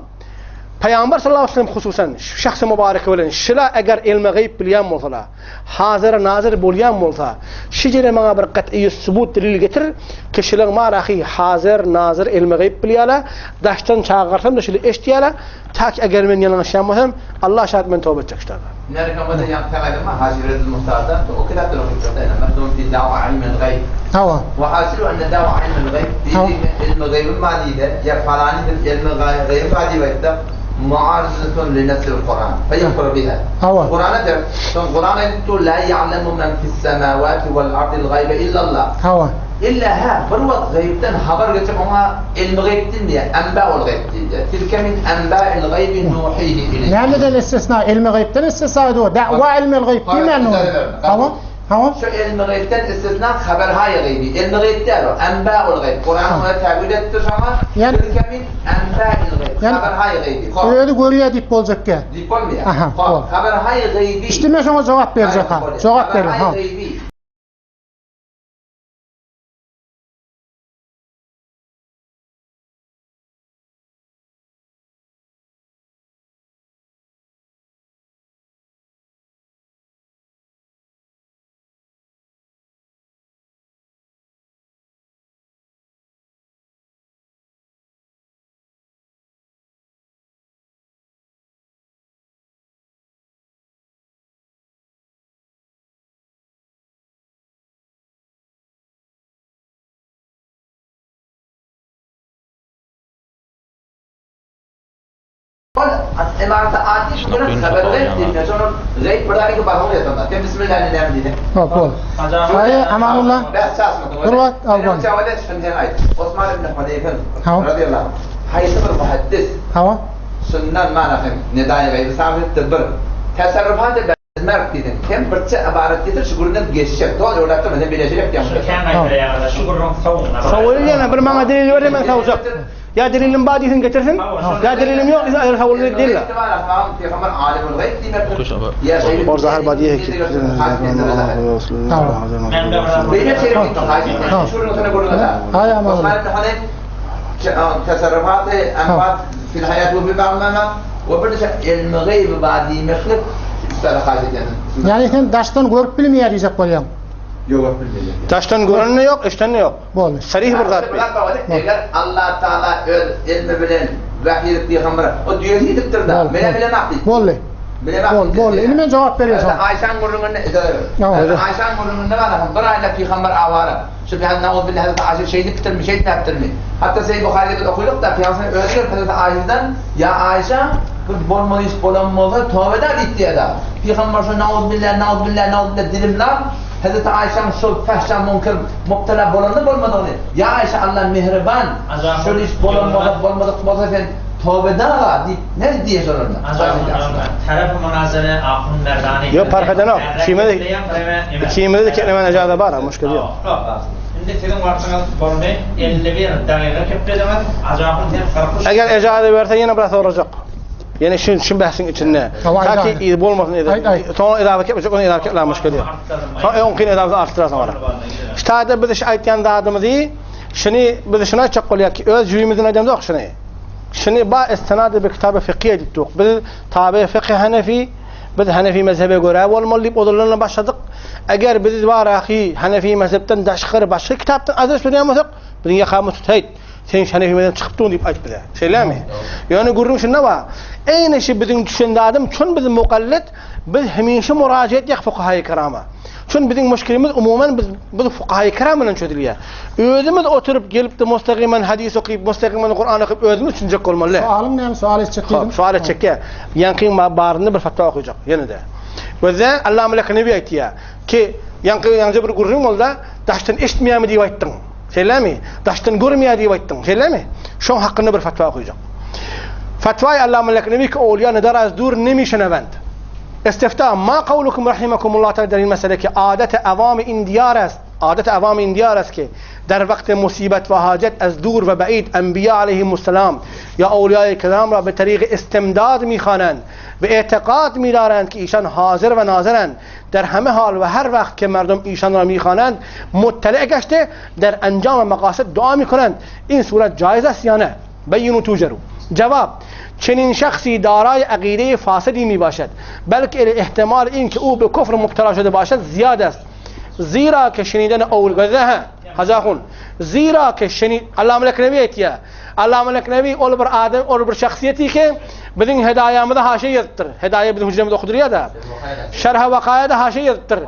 Pygamber sallallahu aleyhi ve sellem hususan şahsy mübareki bilen şila eger ilmi gayb bilýän bolsalar, hazyr nazyr bolýan bolsa, şu ýere maňa bir gat'y subut delil getir, ki şilaň marahy hazyr nazyr ilmi gayb bilýärler, daşdan çagyrsam da şili eşitýärler, ta ki eger men ýalňyşýan bolsam, Allah şahat men toba etjek şularda. Nerede ýa tägaýdym Hajy Redil Muhtarda o kitapda okypdyr da Mehdum fi da'wa ilmil gayb. Hawa. Wa hasilu enne da'wa ilmil gayb diýdi ilmi gaýby manyda ýa falany bir ilmi gaýby bar diýip aýtsa muaryzatun li nefsil Kuran. Feýekfuru biha. Hawa. Kurana der. Soň Kuran aýdyp dur la ýa'lemu men fis semawati wal ardil gaýbe illallah. Hawa. Illa hä bir wagt gaýypdan habar geçip oňa ilmi gaýyp diýilmeýär, enba'ul gaýyp diýilýär. Tilke min enba'il gaýbi nuhihi ileýk. Nämeden istisna? Ilmi gaýypdan istisna edi o. Da'wa ilmil gaýyp diýmän ony. Hawa. Hawa. Şu ilmi gaýypdan istisna haberhaý gaýby. Ilmi gaýyp däl o. Enba'ul gaýyp. Kuran ony täwil etdi şoňa. Tilke min enba'il gaýyp. Haberhaý gaýby. Özi görýär diýip boljak gä. Diýip bolmaýar. Haberhaý gaýby. Işte men şoňa jogap berjek ha. Jogap berýän. Haberhaý gaýby. Ol imarata adi şu bilen haber gayb diýip, şonu gayb bir däne barmagy ýatanda. Sen bismillah näme diýdi? Hop, bol. Haý, Amanullah. Dur wagt, al bol. Osman ibn Hunayfa radiyallahu anh. Haýsy bir muhaddis? Hawa. Şundan mana hem nedaýy gaýby sabitdir bir. Tasarrufat merk diýdiň. Sen birçe ybarat getir şu gürrüňden geçjek. Doly öwläp durma sen bileşirek diýen. Şu kän aýdýar şu gürrüň sowugyna. Sowuly ýene bir maňa delil ber men sowjak. Ýa delilim bar diýsin getirsin, ýa delilim ýok diýsin aýry sowuly diýil. Or zahar bar diýe ki. Haý aman. Tasarrufaty amwat fil haýat we we bir ilmi gayb bar diýmeklik Ýagny sen daşdan görüp bilmeýär diýjek bolýaň. Ýok, görüp bilmeýär. Daşdan görende ýok, eşidende ýok. Boldy. Sarih bir zat bu. Eger Allah Taala öz ilmi bilen wahyý edip pygambere, o düýesi gidipdir-de, men bilemok diýip. Boldy. Boldy, boldy. Indi men jogap berýän şoňa. Aýşaň gürrüňinde Aýşaň gürrüňinde bar, bir aýlap pygamber awara. Şu nauzbillah Hazreti Aýşe şeýdipdirmi, şeýtmäpdirmi? Hatda Sahih Buharyda biz okydyk-da, Pygamber özi gelip Hazreti Aýşeden, Ýa Aýşe, bir bolmaly iş bolan bolsa, toba eder diýip diýýär-de. Pygamber şo nauzbillah, nauzbillah, nauzbillah dilimlap, Hazreti Aýşäň şol fahşa münker mubtala bolanyny bolmadygyny, Ýa Aýşe, Allah mehriban, şol iş bolan bolsa, bolmadyk bolsa sen toba eder-a diýip, nädip diýýär şol onda? Tarapy munazara ahun merdani. Ýok, parh edenok. Ikimize de keplemän ejaza bar, muşkil ýok. Indi siziň wagtyňyz boldy, 51 dagyga keplediňiz, Ajahun sen 43. Eger ejaza berse ýene biraz sorajak. Ýene şu şu bahsiň içinde. Ta ki iz bolmasyn edi. Soň edawa kepmejek, ony edawa kepläň muşkil ýok. Soň oňkyny edawa artdyrasyň ora. Ştada biz şu aýtýan zadymyzy, şuny biz şuny aýtjak bolýar ki, öz jübimizden aýdamzok şuny. Şuny ba istinad bi kitaby fiqhiýe diýip duruk. Biz tabe fiqhi hanefi, biz hanefi mezhebe görä bolmaly diýip ozaldan başladyk. Eger biz barahy hanefi mezhepden daşgary başga kitapdan adres berýän bolsak, biziň ýakamyz tutaýt. Sen hanefi mezhepden çykyp durun diýip aýt bize. Şeýlemi? Ýöne gürrüň şunda bar. Eýne şu biziň düşen zadym çün biz mukallit, biz hemişe murajaat etýäk fukahaýy kirama. Çün biziň muşkilimiz umuman biz biz fukahaýy kiram bilen çözülýär. Özümiz oturyp gelip-de mustagyman hadys okyp, mustagyman Kuran okyp özümiz düşünjek bolmaly. Sualyň näme? Sual etjek diýdiň. Hop, sual etjek ýa. Ýaňkyň barynda bir fatwa okajak ýene-de. Gözde Allama Leknewi aýtýar ki, ýaňky ýaňja bir gürrüň boldy, daşdan eşitmeýärmi diýip aýtdyň. Şeýlemi? Daşdan görmeýär diýip aýtdyň. Şeýlemi? Şoň hakynda bir fatwa okajak. Fatwaý Allama Leknewi ki owliýa nedar az dur nemişenewend. Istifta ma kawlukum rahimakumullah teala der in mesele ki adet awam in diyar est. عادت عوام این دیار است که در وقت مصیبت و حاجت از دور و بعید انبیا علیهم السلام یا اولیاء کرام را به طریق استمداد میخوانند و اعتقاد میدارند که ایشان حاضر و ناظرند در همه حال و هر وقت که مردم ایشان را میخوانند مطلع گشته در انجام مقاصد دعا میکنند این صورت جایز است یا نه بینوا توجروا. Cevap, Çenin şahsi daray akide-i fasidi mi başad. Belki ihtimal in ki u be kufr mubtela şude başad ziyad est. Zira ke şeniden evl gözde Hazahun. Zira ke şeni Allah Melek Nebi etya. Allah Melek Nebi ol bir adam, ol bir şahsiyeti ki bizim hedayamıza haşi yazıptır. Hedaye bizim hücremiz okudurya da. Şerh vakaya da haşi yazıptır.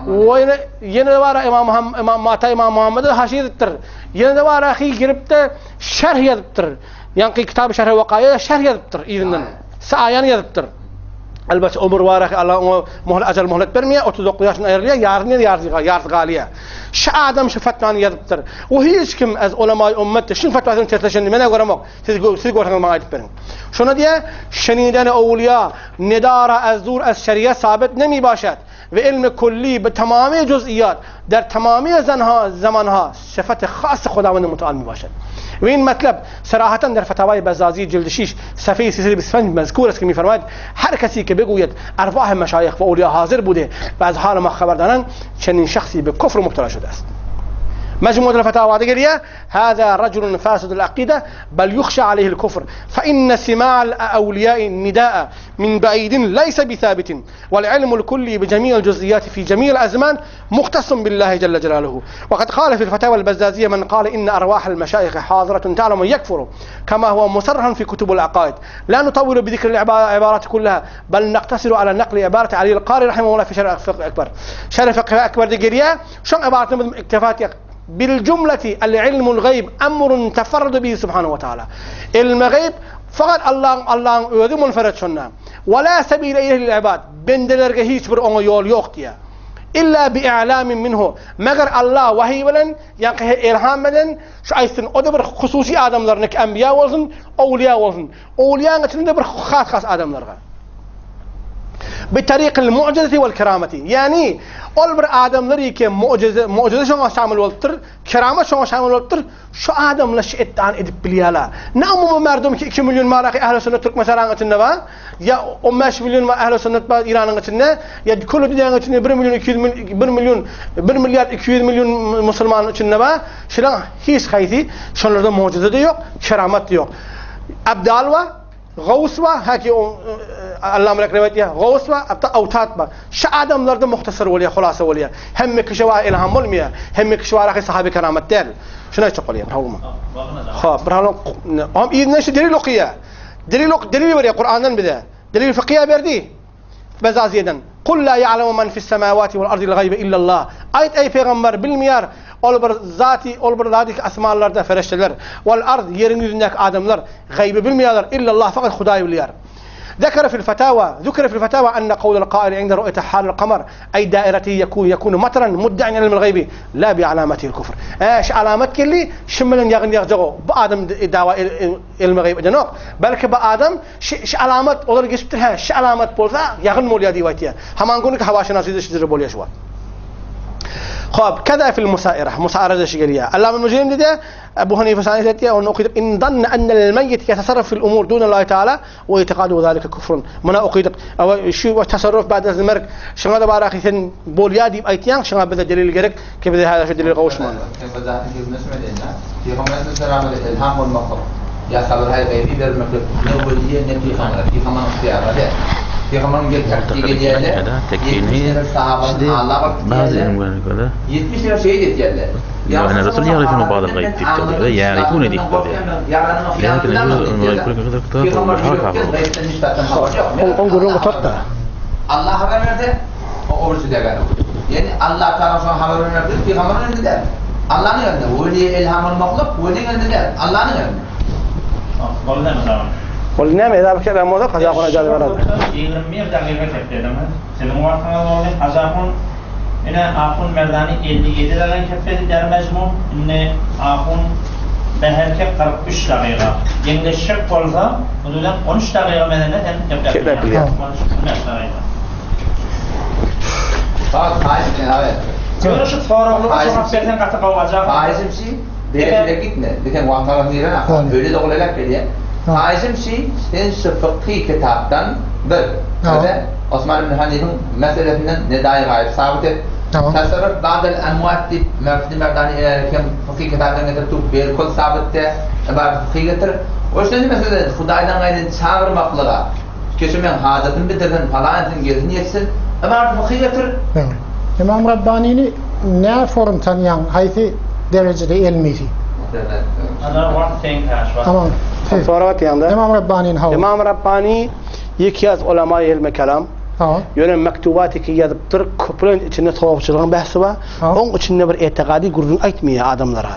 Ve yine, yine var İmam Muhammed, İmam Mata İmam Muhammed'e haşi yazıptır. Yine de var ahi girip de şerh yazıptır. Ýaňky kitaby şerh wakaýa şerh ýazypdyr yzyndan. Saýany ýazypdyr. Elbetde ömür bar Allah oňa muhlet ajal muhlet bermeýär, 39 ýaşynda aýrylýar, ýaryny ýarsy ýarsy galýar. Şu adam şu fatwany ýazypdyr. O hiç kim az ulama ümmet şu fatwasyny tersleşenini men göremok. Siz siz görseňiz maňa aýdyp beriň. Şona diýä, şeniden owliýa nedara az dur az şeriýa sabit nemi başat. Ve ilmi kulli bi tamami juz'iyat der tamami zanha zamanha sıfat khas Xudavend muteal mi başad. Ve in matlab serahaten der fetavai Bezazi cild 6 صفحه 325 مذکور است که میفرماید هر کسی که بگوید ارواح مشایخ و اولیا حاضر بوده و از حال ما خبر دارند چنین شخصی به کفر مبتلا شده است. مجموعة الفتاوى دقرية هذا رجل فاسد العقيدة بل يخشى عليه الكفر فإن سماع الأولياء النداء من بعيد ليس بثابت والعلم الكلي بجميع الجزئيات في جميع الأزمان مختص بالله جل جلاله وقد قال في الفتاوى البزازية من قال إن أرواح المشايخ حاضرة تعلم يكفر كما هو مصرح في كتب العقائد لا نطول بذكر العبارات كلها بل نقتصر على نقل عبارة علي القاري رحمه الله في شرح الفقه الأكبر شرح الفقه الأكبر دقريا شن عبارة اكتفات بالجملة العلم الغيب أمر تفرد به سبحانه وتعالى علم غيب Fakat Allah'ın Allah'ın özü munfered şonda. Ve la sebile ileyhi ibad. Bendelerge hiç bir ona yol yok diye. İlla bi i'lamin minhu. Meger Allah vahiy bilen, ýa ilham bilen şu aýtsyn, o da bir hususi adamlaryny enbiya bolsun, awliya bolsun. Awliýanyň içinde bir has has adamlarga. Bi tariqil mu'jizati vel kerameti. Yani ol bir adamlar ki mu'jize mu'jize şoňa şamil bolupdyr, keramet şoňa şamil bolupdyr. Şu adamlar şu iddiany edip bilýärler. Ne umumy merdum ki 2 milyon maraky ähli sünnet Türkmenistanyň içinde bar, ya 15 milyon ähli sünnet bar Iranyň içinde, ya külli dünýäniň içinde 1 milyon 200 milyon 1 milyon 1 milyar 200 milyon musulmanyň içinde bar. Şulaň hiç haýsy şolarda mujize de ýok, keramet de ýok. Abdal bar, Gaws bar, haki Allah melek rivayet edýär, Gaws bar, hatta awtat bar. Şu adamlarda muhtasar bolýar, hulasa bolýar. Hemme kişi bar ilham bolmaýar, hemme kişi bar sahabe keramet däl. Şuna aýtjak bolýar, howma. Hop, bir halon hem yzyna şu delil okaýar. Delil ok, delil berýär Kur'andan bize. Delil fıkhiye berdi. Bezaziýeden. Kul la ya'lemu men fis semawati vel ardil gaybe illallah. Aýt eý peygamber bilmeýär ol bir zati, ol bir zati asmanlarda fereşteler. Vel ard ýeriň ýüzündäki adamlar gaybi bilmeýärler illallah fakat Hudaý bilýär. ذكر في الفتاوى ذكر في الفتاوى أن قول القائل عند رؤية حال القمر أي دائرته يكون يكون مطرا مدعيا علم الغيب لا بعلامته الكفر ايش علامات كلي شملن يغن يغجو بآدم دعوة علم الغيب دنوك بلکه بآدم ş alamat olar geçipdir he ş alamat bolsa ýagyn bolýar diýip aýtýar. Haman günü hawa şynasy şidir bolýar şu wagt. Hop, kada fil musaira, musaira da şigeliýär. Allah Mücrim dedi, Ebu Hanife sani etdi, onu okudyk. In danna ennel meyyit yetasarraf fil umur dun Allah Teala ve itikadu zalika kufrun. Muna okudyk. Ama şu tasarruf ba'da merk şuna da baraky sen bolýar diýip aýtýan, şuna bize delil gerek ki bize hada şu delil gowuşman. Peygamber aleyhisselam'a ilham olmaklyk, ya habar gaybi bermeklik, ne weliye ne peygamber, peygamber ihtiyarı däl. Peygamberin gel takdiği gelýärler, 70 nefer sahabanın Allah Bazı ilimlere göre 70 nefer şehit etýärler. يعني الرسول يعرفون بعض الغيب في التوراة يعرفون دي لكن يجوز أن يكون غير كتاب On gürrüň gutartda. Allah haber verdi, o orucu da Yani Allah Teala sonra haber verdi, peygamberin önünde der. Allah'ın önünde. Veli ilham olmaklık, velinin önünde der. Allah'ın önünde. Boldy näme Ol näme edap kelam bolsa Kazakona ijazat beradi. 21 dakika kepledim. Seniň wagtyňyz boldy. Kazakon ine Ahun Merdani 57 dakika kepledi der mecmu. Ine Ahun Beherke 43 dakika. Ýeňleşik bolsa, budan 13 dakika menene hem kepledi. Kepledi. 13 dakika. Bak haizim evet. Görüşüp soraglyga jogap bersen gaty gowajak. Haizim şi, bere gitme. Deken wagtara diýen öyle de olacak diye. Haizim şi, sen şu fıkhi kitaptan bir. Tamam. Osman ibn Hanif'in meselesinden ne dair gayb sabit et. Tamam. Tasarruf ba'del emvat deyip Mevlid Merdani ilerken fıkhi kitaptan getirip tutup bir kol sabit de ibaret fıkhi getir. O şeýle mesele Hudaýdan gaýdyn çagyrmaklyga, Keçe meň hajatymy bitirsin, palan etsin, gelsin ýetsin. Ybarat fykyh getir. Ymam Rabbanyny nä forum tanýaň, haýsy derejede elmisi? Tamam. Sorag atýaňda. Ymam Rabbanyny hawa. Ymam Rabbany ýeki az ulama elme kelam. Hawa. Ýöne mektubat iki ýazypdyr, köplenç içinde sofçylygyň bähsi bar. Oň içinde bir etikady gürrüň aýtmaýar adamlara.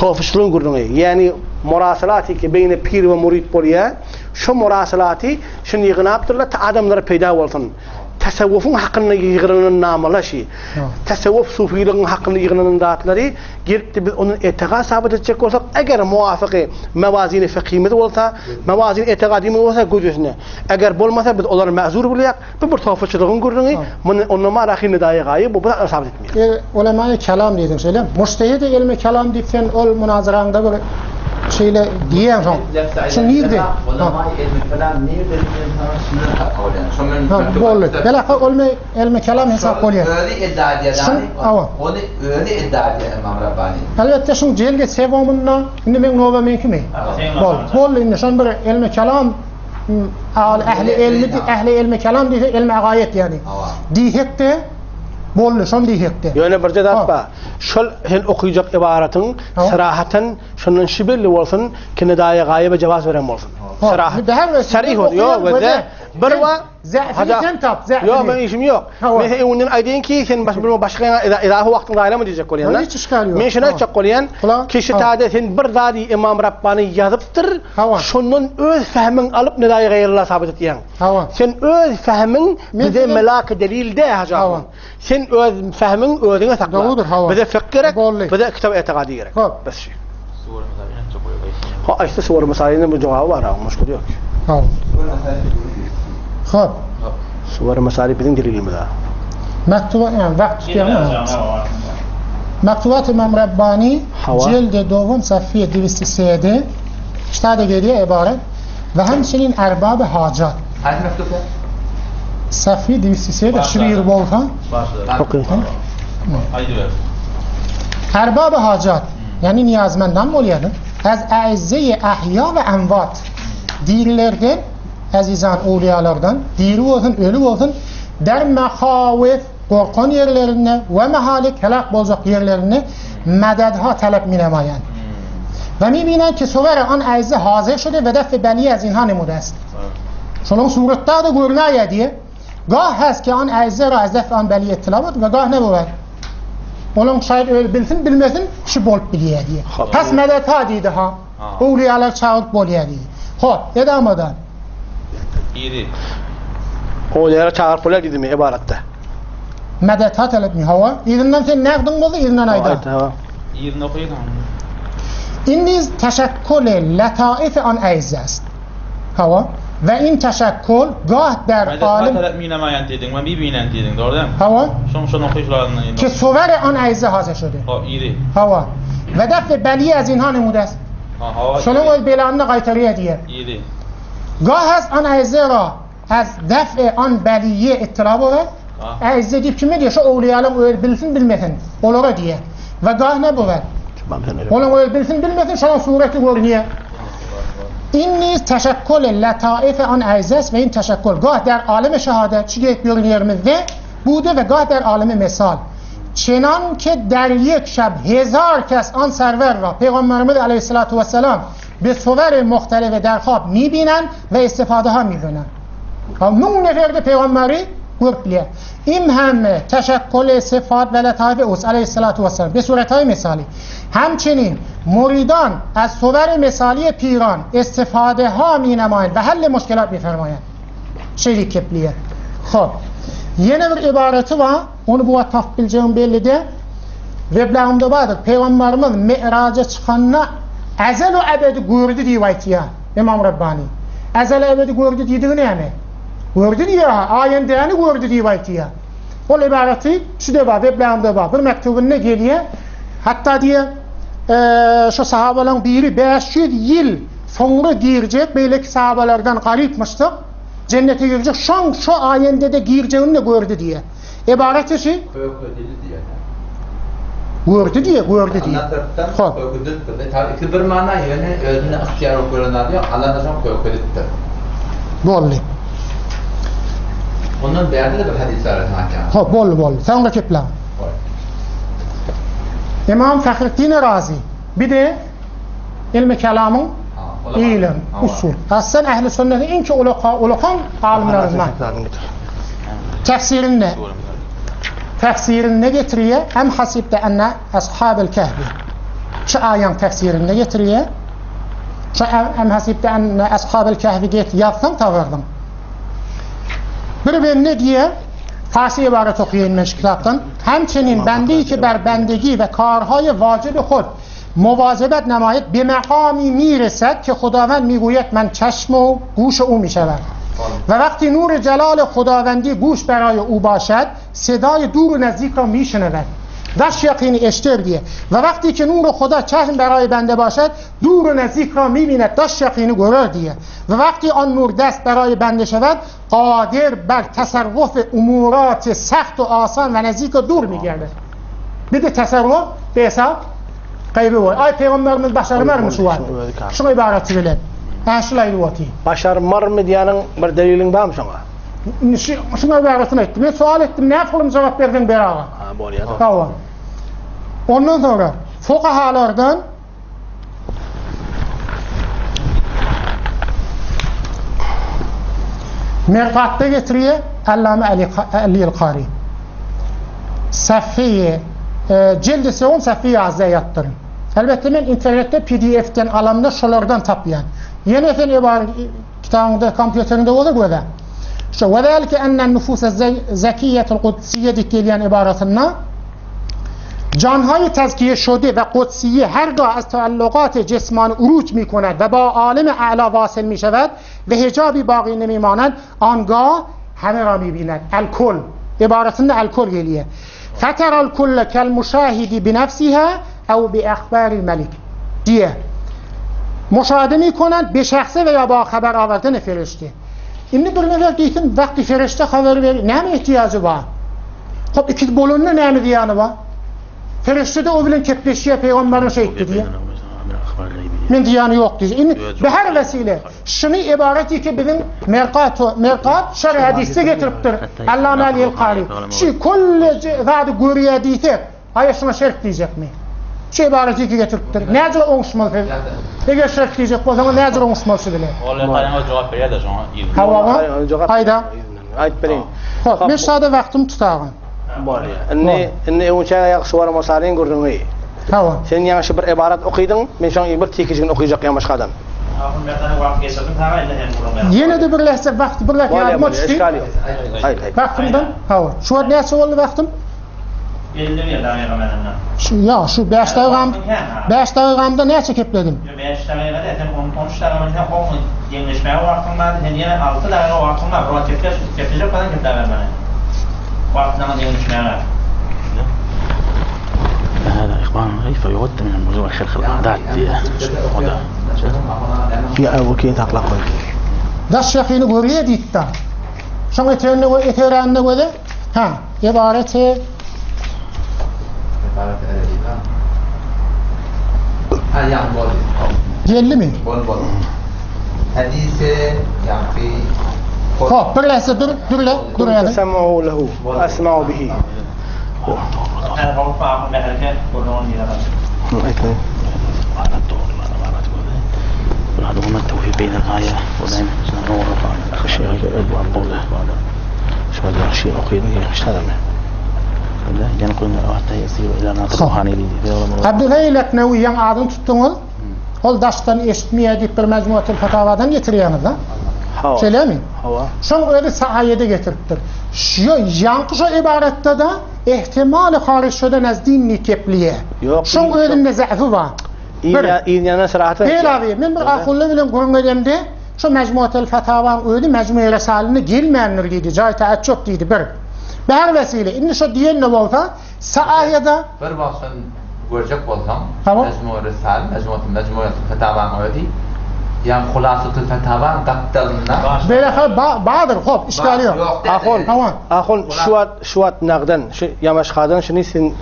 Sofçylygyň gürrüňi, ýagny murasalat iki beýne pir we murid bolýar. Şo murasalaty şuny ýygnapdyrlar, ta adamlara peýda bolsun. Tasawwufyň hakynda ýygnanan namalar şi. Tasawwuf sufylygyň hakynda ýygnanan zatlary gelipdi biz ondan etigat sabyt etjek bolsak, eger muwafyky mewazini fikhimiz bolsa, mewazini etigadymyz bolsa göz üstüne. Eger bolmasa biz olary mezur bilýäk. Bu bir sofyçylygyň gürrüňi. Muny onda ma rahi nidaýy gaýyp bu zatlar sabyt etmeýär. E, ulemaýy kelam diýdiň şeýle. Mujtehidi ilmi kelam diýip sen ol munazaraňda bir şeýle diýeň soň. Şu nirde? Ulemaýy ilmi kelam nirde diýen sana şundan tapma bolýar. Şo men Ha, boldy. Belaka olmy ilmi kelam hesap bolýar. Özi iddia edýär. Ony özi iddia edýär Imam Rabbani. Elbetde şuň jeldi sebomynda indi meň noba meňkimi? Bol. Boldy indi şon bir ilmi kelam Ähli elmi ähli elmi kelam diýse elmi agaýet ýagny. Diýsek-de boldy, şony diýsek-de. Ýöne birje zat bar. Şol sen okyjak ybaratyň syrahatan şondan şi belli bolsun, ki nidaýa gaýyba jawaz beren bolsun. Syrahat. Sarih ol. Ýok, gözle. Bir wa Zäfini sen tap, zäfini. Ýok, meň işim ýok. Men sen öňünden aýdaýyn ki, sen başga bir başga izahy wagtyň zaýalama diýjek bolýan. Hiç işgal ýok. Men şuny aýtjak bolýan, ki şu taýda sen bir zady Ymam Rabbany ýazypdyr, Hawa. Şondan öz fehmiň alyp nidaýy gaýryllah sabyt etýäň. Hawa. Sen öz fehmiň bize melak delil dä Hajy Hawa. Sen öz fehmiň özüňe sakla. Dogrudyr, hawa. Bize fıkh gerek, Boldy. bize kitap etikady gerek. Hop. Bes şu. Ha, aýtsa suwar mysalynyň bu jogaby bar, muşkul ýok. Hawa. Hop. Suwar mysaly biziň delilimiz. Mektuba, ýa, wagt tutýaň. Mektubat Imam Rabbani Celde dowum safhiye 203 Ştada gelýär ybarat we hemçinin erbaby hajat. Haýsy mektupda? Safhiye 203 şu bir bolsa. Okey. Aýdyber. Erbaby hajat, ýagny niýazmendan bolýar. Az aizzeyi ahýa we emwat. Dirilerden, azizan owliýalardan, diri bolsun, öli bolsun, der mehawif gorkan ýerlerinde we mehalik helak boljak ýerlerinde mededha talep minemaýan. We mibinen ki suwere an aizze hazir şude we defi beliye az inha nemude est. Şonuň suratda-da görünäýýär diýe. Gah has ki an aizze ra az defi an beliye ittila bud we gah ne bu Onuň şaýat özi bilsin bilmesin şu bolup bilýär diýe. Pes mededha diýdi ha. Öwliýalar çagyryp bolýar diýdi. Hop, edamadan. Iri. Öwliýalar çagyryp bolýar diýdimi ybaratda? Medet ha talep mi hawa. Yzyndan sen nägdiň bolsa yzyndan aýda. Aýt hawa. Yzyny okaýsaň. In niz teşekkuli letaif an eýzest. Hawa. We in teşekkul gah der Medet ha alim. talep mi namaýan diýdiň we mi binen diýdiň, dogry dälmi? Hawa. Şoň şony okaýyşlaryndan Ki suwere an eýze hazır şudy. Hop, iri. Hawa. We defi beliye az inha nemudes. Ha, hawa. Şonuň öz belanyny gaýtarýar diýe. Iri. Gah az an eýze ra az defi an beliye ittila bolar. Eýze diýip kime diýe? Şu owliýalaryň özi bilsin bilmesin, olara diýe. We gah ne bolar? Onuň özi bilsin bilmesin, şonuň sureti görünýär. In niz teşekkul letaife an eýzes we in teşekkul gah der alemi şehadet şu diýip ýören ýerimizde budy we gah der alemi mesal. Çenan ki der yek şeb hezar kes an server ra Peygamberimiz aleyhissalatu vesselam bi suver muhtelife der hab mibinen we istifade ha mibinen. Müň neferde Peygamberi görüp bilýär. Im hemme teşekkuli syfat we letaifi us aleyhissalatu vesselam bi suretay misali. Hemçinin muridan az suver misali piran istifade ha minemaýyn we halli muşkilat mifermaýan. Şeýle kepliýär. Hop. Ýene bir ibareti bar. Ony bu wagt tapyp biljegim belli däl. Weblagymda bardyr. Pygamberimiz Mi'raja çykanda ezel we ebedi gördi diýip aýtýar Imam Rabbani. Ezel ebedi gördi diýdigi näme? Gördi diýýär, aýendäni gördi diýip aýtýar. Ol ibareti şu-da bar, weblagymda bar. Bir mektubynda gelýär. Hatda diýýär, şu sahabalaryň biri 500 ýyl soňra girjek, beýleki sahabalardan garypmyşdyk. Jennete girjek, şoň şo aýendede girjegini-de gördi diýýär. Ebareti şi. Köke dili diýýär. Gördi diýe, gördi diýe. Allah tarapdan Hop. kökedipdir. Tabi ikisi bir mana ýöne özüne ygtyýar bolup gören zady ýok. Allah da şoň kökedipdir. Boldy. Ondan bärde-de bir hadys bar hakan. Hop, boldy, boldy. Soňra kepläň. Imam Fahretdin Razi bir de ilmi kelamyň ilim, usul. Aslan ehli sünnetiň iň ki ulaka, ulakan alymlaryndan. Tefsirinde tefsirinde getirýär, hem hasibde enne ashabel kehfi. Şu aýaň tefsirinde getirýär. Şu hem hasibde enne ashabel kehfi diýip ýazsaň tabardyň. Bir bende diýýär, Farsi ibaret okaýyn men şu kitapdan. Hemçinin bende ki ber bendegi we karhaý wajib hud muvazebat nemaýet bi makami miresed ki Hudawend migûyet men çeşm u guş u mişewed. We wagti nur celal Hudawendi guş beraý u başed sedaý dur u nezdik ra mişinewed. Daş ýakyny eşder diýe. We wagti ki nur Huda çeşm beraý bende başed dur u nezdik ra mibinet daş ýakyny görer diýe. We wagti an nur dest beraý bende şewed Kadir ber tasarruf umurati saht u asan ve nezik u dur migerde. Bir de tasarruf behesap gaýby boý. Aý peygamberimiz başarmarmy şu wagt? Şu ibaraty bilen. Ha şul aýdyp otyr. Başarmarmy diýeniň bir deliliň barmy şoňa? Indi şu şuň ibaratyny aýtdym. Men sual etdim, näme pulum jogap berseň ber aga. Ha bolýar. Hawa. Ondan soňra fukahalardan Mergatda getirýär Allame Ali Alil Kari. Sahih cildi 10 sahih ýazda ýatdyryn. Elbetde men internetde PDF-den alamda şolardan tapýan. Ýene sen ebar kitabyňda, kompýuteriňde bolsa göze. Şu we zalike enne nufuse zekiyetul kutsiye diýip gelýän ibaratynda جانهای تزکیه شده و قدسیه هرگاه از تعلقات جسمان عروج می کند و با عالم اعلا واصل می شود و حجابی باقی نمی ماند آنگاه همه را می بیند الکل عبارتında الکل geliyor. فتر الكل كالمشاهد بنفسها او باخبار الملك diye müşahede mi کنند به şahsı veya با خبر آوردن فرشته Indi bir nefer diýsin, wagty ferişte haber ber, näme ihtiyacı bar? Hop iki bolunda näme diýýäni bar? Ferişte de o bilen kepleşýär, peygamberin şey etdi diýýär. Men diýýäni ýok diýýär. Indi be her vesile şuny ibareti ki biziň merkat merkat şerh hadisde getiripdir. Allame Ali el-Kari. Şu kulli zady görýär diýse, aýa şuna şerh diýjekmi? Şu ibareti ki getiripdir. Näce oňuşmaly siz? Eger şerh diýjek bolsaňyz näce oňuşmaly siz bilen? Ol ýa jogap berýär-de şoňa. Hawa, haýda. Aýt berin. Hop, men şada wagtym tutagyn. Bolýar. Indi indi öňçä ýagşy waram osaryň gürrüňi. Hawa. Sen ýaňşy bir ybarat okydyň, men şoň bir tekijigini okyjak ýa başga adam. Ahun Merdana wagt geçirdim saňa indi sen gürrüň ber. Ýene-de bir lähze wagt bir lähze ýadyma düşdi. Eşkal ýok. Aýt, aýt. Wagtymdan, hawa. Şu wagt näçe boldy wagtym? 51 dagyga menden. Şu ýa, şu 5 dagygam, 5 dagygamda näçe kepledim? Ýo 5 dagyga däl, sen 13 dagyga bilen sen deňleşmäge wagtyň bardy, sen ýene 6 dagyga wagtyň bar. Bir kepleş, keplejek bolsaň kepläp bermeli. Wagtyňa deňleşmäge. هذا إخوان كيف يعد من الموضوع خلق العادات Ýa bu keyin saklap goý. Daş ýakyny görýär diýipdi. Şoň eteginde we eteginde göze, ha, ibareti İbaret edebi ha. Ha yani bol. geldi mi? Bol bol. Hadisi yani Hop, bir lähze dur, dur le, dur hele. Sem'u lehu, asma'u bihi. Her hop ahun beherke gürrüň diýýär. Aýt. هذا هما التوفيق بين الغاية وبين نور Şu şi okydyň ýa şada ينقل حتى يصير إلى ناطق روحاني Abdülhey Leknevi ýaň adyny tutduňyz. Ol daşdan eşitmeýär diýip bir mecmuatul fetavadan getirýäňiz ha. Hawa. Şeýlemi? Hawa. Şoň özi saayede getiripdir. Şu ýaňky şu ibaretde de ihtimali hariç şöden az din kepliye. Ýok. Şoň özünde zäfi bar. İýän sırahatı. Beyl abi, men bir ahully bilen gürrüň edemde, şu mecmuatul fetavaň özi mecmuatul risalini gelmändir diýdi. Jaý taajjub diýdi bir. Ber vesile. Indi şu diýen ne bolsa, saayede Bir baksan görecek bolsam, Tamam. Mecmu Risale, Mecmu Mecmu Fetava'nın ödi. Ýa Hulasatul Fetawaň gapdalynda. Beýle bardyr, hop, işgali ýok. Ahun, ahun, şu wagt, şu wagt nagdan, şu ýamaşkadan şuny sen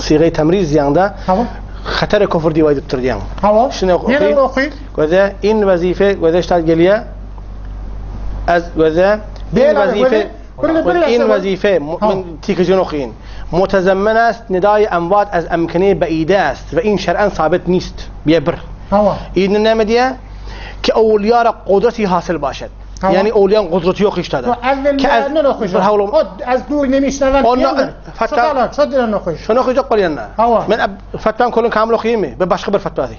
sygy tamriz diýende hatara kufr diýip aýdypdyr diýen. Hawa. Şuny oky. Ýene oky. Göze in wezife göze ştal gelýär. Az göze in wezife in wezife men tikijin okyn. Mutazammen ast nidai amwat az amkine baide ast we in şer'an sabit nist. Bir. Hawa. Indi näme diýýär? Ki owliýara gudraty hasyl başat. Ýani owliýaň gudraty ýok hiç tada. Ki az Bir hawlu. O az dur nemişlerden Onda fatwa şo diýen oky. Şony okajak bolýan-da. Hawa. Men fatwaň kolun kamyl okaýynmy? Bir başga bir fatwasy.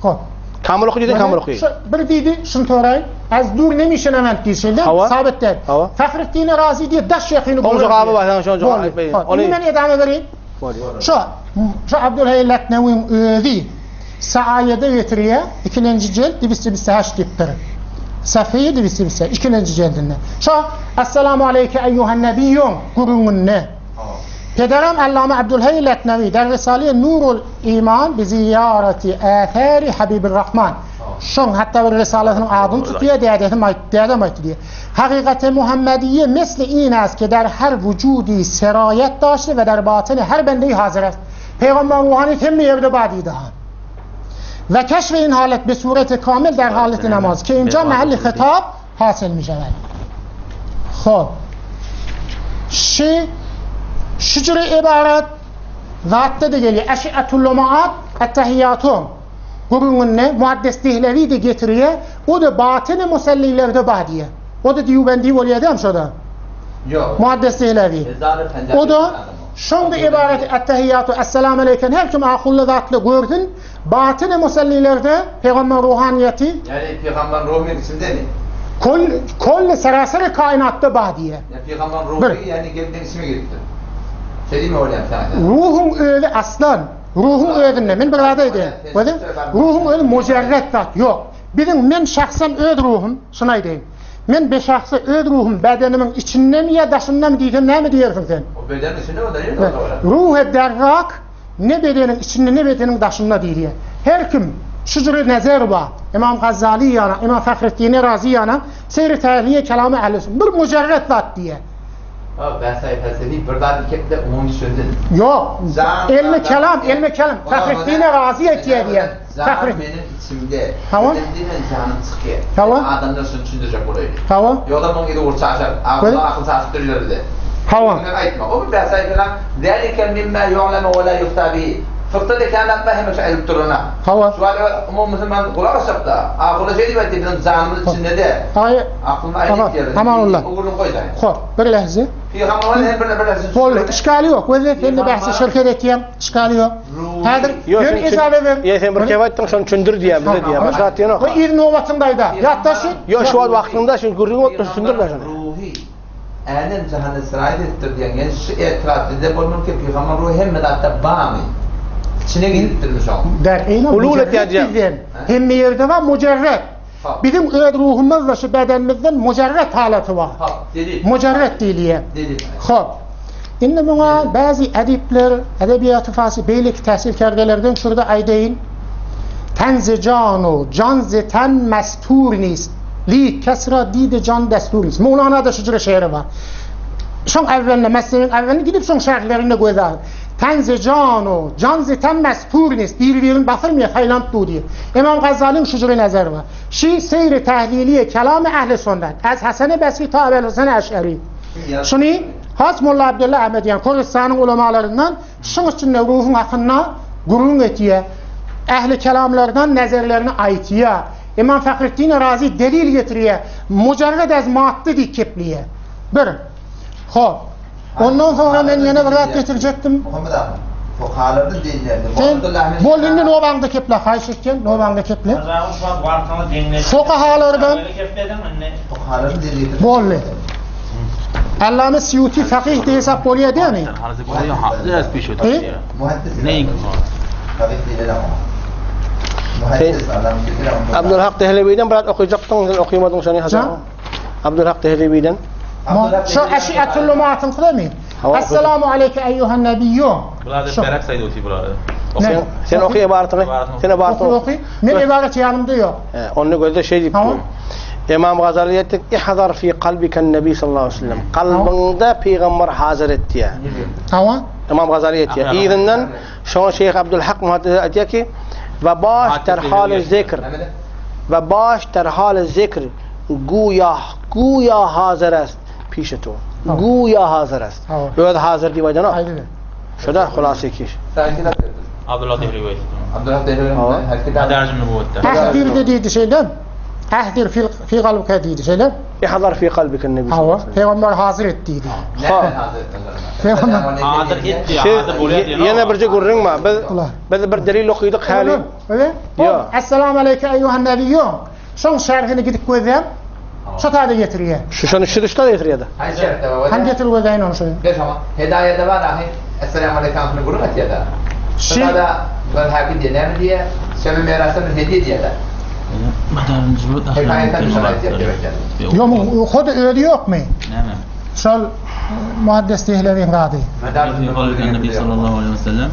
Hop. Kamyl oky diýseň kamyl oky. Şu bir diýdi, şuny soraýyn. Az dur nemişlerden diýşende sabit däl. Fahretdin Razi diýip daş ýakyny Oň jogaby bar, şoň jogaby aýtmaýyn. Ony men edama bereýin. Şu şu Abdulhaý Leknewiň özi Saayede getirýär, ikilenji jelt 228 diýipdir. Safiýe 228, ikilenji jeldinde. Şu Assalamu aleyke eýýuhan nebiýýun gürrüňinde. Pederem Allama Abdulhaý Leknewi der Risale Nurul Iman bi ziýareti äsäri Habibir Rahman. Şoň hatda bir risalasynyň adyny tutýar, dädesim aýtdy, dädem aýtdy diýýär. Hakykaty Muhammediýe misli in est ki der her wujudi seraýet daşty we der batyny her bendeyi hazir est. Pygamber ruhanyýet hemme ýerde bar diýdi ha. We keşfi in halet bi sureti kamil der haleti namaz ki inja mahalli hitap hasyl mişewed. Hop. Şi şu jüre ibaret zatda da gelýär. Eşiatul lumaat ettehiýatu gürrüňinde Muaddes Dehlewi de getirýär. O da batyny musallilerde bar diýýär. O da Dýubendi bolýar dämi şo-da? Ýok. Muaddes Dehlewi. O da şoň da ibaret ettehiýatu esselamu aleýken her kim ahully zatly görsün. Batyny musallilerde pygamber ruhanyýeti Ýani pygamber ruhy içindemi? Kol kolli sarasary kainatda bar diýýär. Ýa pygamber ruhy ýani gelip içime giripdir. Şeýdimi bolýar sana? Ruhuň özi aslan Ruhuň özünde, men bir zat aýdaýyn. Gözi, ruhuň özi mujarret zat, ýok. Biziň men şahsan öz ruhum, şuny aýdaýyn. Men be şahsy öz ruhum bedenimiň içindemi ýa daşyndamy diýsem näme diýersiň sen? O bedeniň içinde o da ýene o. Ruhy derrak ne bedeniň içinde ne bedeniň daşynda diýilýär. Her kim şu jüre nezer bar. Imam Gazzaly ýana, Imam Fahreddin Razy ýana, Seýri Tähliýe Kelamy Ähli Sünnet bir mujarret zat diýýär. Bäsay felsefi bir zat dikepde umumy düşündin. Ýok. Elmi kelam, elmi kelam. Fahreddine razy etýär diýen. Jan meniň içimde. Hawa. Diýen janym çykýar. Hawa. Adamlar şuny düşündirjek bolaýdy. Hawa. Ýogsa muň yzy ugur çaşar. Akly akyl çaşyp durýar bize. Hawa. Bilen aýtma. O bir bäsay kelam. Zalika mimma yu'lemu we la yufta bihi. Fykda da kän atma hemişe aýdyp durana. Hawa. Şu wada umumy musulman gulak asjakda. Ahyry şeý diýip aýtdy, biziň janymyz içinde-de. Aý. Aklyny aýdyp diýerdi. Amanullah. Ogruny goýdaý. Hop, bir lahza. Pygamber hem bir bir lahza. Boldy, işgali ýok. Wezet sen de bahse şirket etýäň, işgali ýok. Häzir ýöne ejaza ber. Ýa sen bir kep aýtdyň, şony düşündir diýýän, bize diýýän. Başga zat diýenok. Bu ir nobatyňda aýda. Ýatda şu. Ýok, şu wagt wagtyňda şu gürrüň bolup dur, düşündir da şony. Ruhy älem jahana siraýet edipdir diýen. Ýani şu etiraz bizde bolmaly ki, pygamber ruhy hemme zatda barmy? İçine giripdirmi şoň? Der, eýne Hulul etýär diýýän. Hemme ýerde bar, mujarret. Biziň öz ruhumyz şu bedenimizden mujarret halaty bar. Mujarret diýilýär. Hop. Indi muňa bäzi edipler, edebiýaty farsy beýleki täsir kerdelerden şurada aýdaýyn. Tenzi janu, jan zi ten mestur nist. Li kesra didi jan destur nist. Mowlana da şu jüre şeýri bar. Şoň äwweline, mesnewiň äwweline gidip şoň şerhlerinde göz alyp. Tenzi janu, jan zi ten mestur nist. Biri-birini basyrmaýar, saýlanyp dur diýip. Imam Gazalyň şu jüre nazary bar. Şi seýri tähliliýe kelamy ähli sünnet. Ez Haseni Besri ta Ebel Hüseýn Eş'eri. Şuny has Molla Abdylla Ahmed ýaly Kürdistan'yň ulamalaryndan şuň içinde ruhuň hakynda gürrüň etýär. Ähli kelamlardan nezerlerini aýtýar. Imam Fahreddin Razi delil getirýär. Mujarrad ez maddy diýip kepleýär. Bir. Hop. Ondan soňra men ýene bir zat getirjekdim. Muhammed aga, fukahalardan delillerdi. Sen bol indi nobaňda keple, haýyş etýän, nobaňda keple. Fukahalardan Fukahalardan delil getirdi. Boldy. Allame Sýuti fakih diýip hesap bolýar dämi? He? Muhaddis. Muhaddis adam Abdülhak Dehleviden biraz okuyacaktın, sen okuyamadın şunu Hasan. Abdülhak Dehleviden. Şu eşi'etül lumatın kılamy? Esselamu aleyke eyyuhen nebiyyun. Bular berak saydı o bular. Sen, sen oky ybaratyňy. Sen ybaratyňy oky. Oky. Men ybarat ýanymda ýok. He, onda gözde şeý diýip dur. Imam Gazaly aýtdy, Ihzar fi kalbika Nebi sallallahu aleyhi ve sellem. Kalbyňda pygamber hazir et diýýär. Hawa. Imam Gazaly aýtýar. Yzyndan şoňa Şeýh Abdülhak Muhaddis aýtýar ki, Ve baş derhal zikr. Ve baş derhal zikr guýa guýa hazir est pişe to. Guýa hazir est. Öz hazir diýip aýdanok. Şo-da hulasy kiş. Abdullah Dehlewi aýtdy. Abdullah Dehlewi Medarij Nübüwwetde. Ähdirde diýdi şeýle. Ähdir fil fi galbika diýdi şeýle. Ihzar fi kalbika nebi. Hawa, pygamber hazir et diýdi. Pygamber hazir et diýdi, hazir bolýar diýdi. Ýene birje gürrüň bar. Biz biz bir delil okydyk häli. Ýok. Essalamu aleýke eýýuhan nebiýýu. Şoň şerhini gidip gözläň. Şo taýda getirýär. Şu şony şu düşde getirýär-de. Haýsy şerhde bar? Hany getir gözläýin ony şo. Gel şoňa. Hedaýada bar ahy. Essalamu aleýke ahyny gürrüň etýär-de. Şu taýda bir häkim diýýär, näme diýýär? Şebi merasda bir hediýe diýýär-de. Hekaýatdan bir şony aýtýar diýip aýtýar. Ýok, muň hody özi ýokmy? Näme? Şol Muhaddes Dehlewiň zady. Sallallahu aleyhi ve sellem.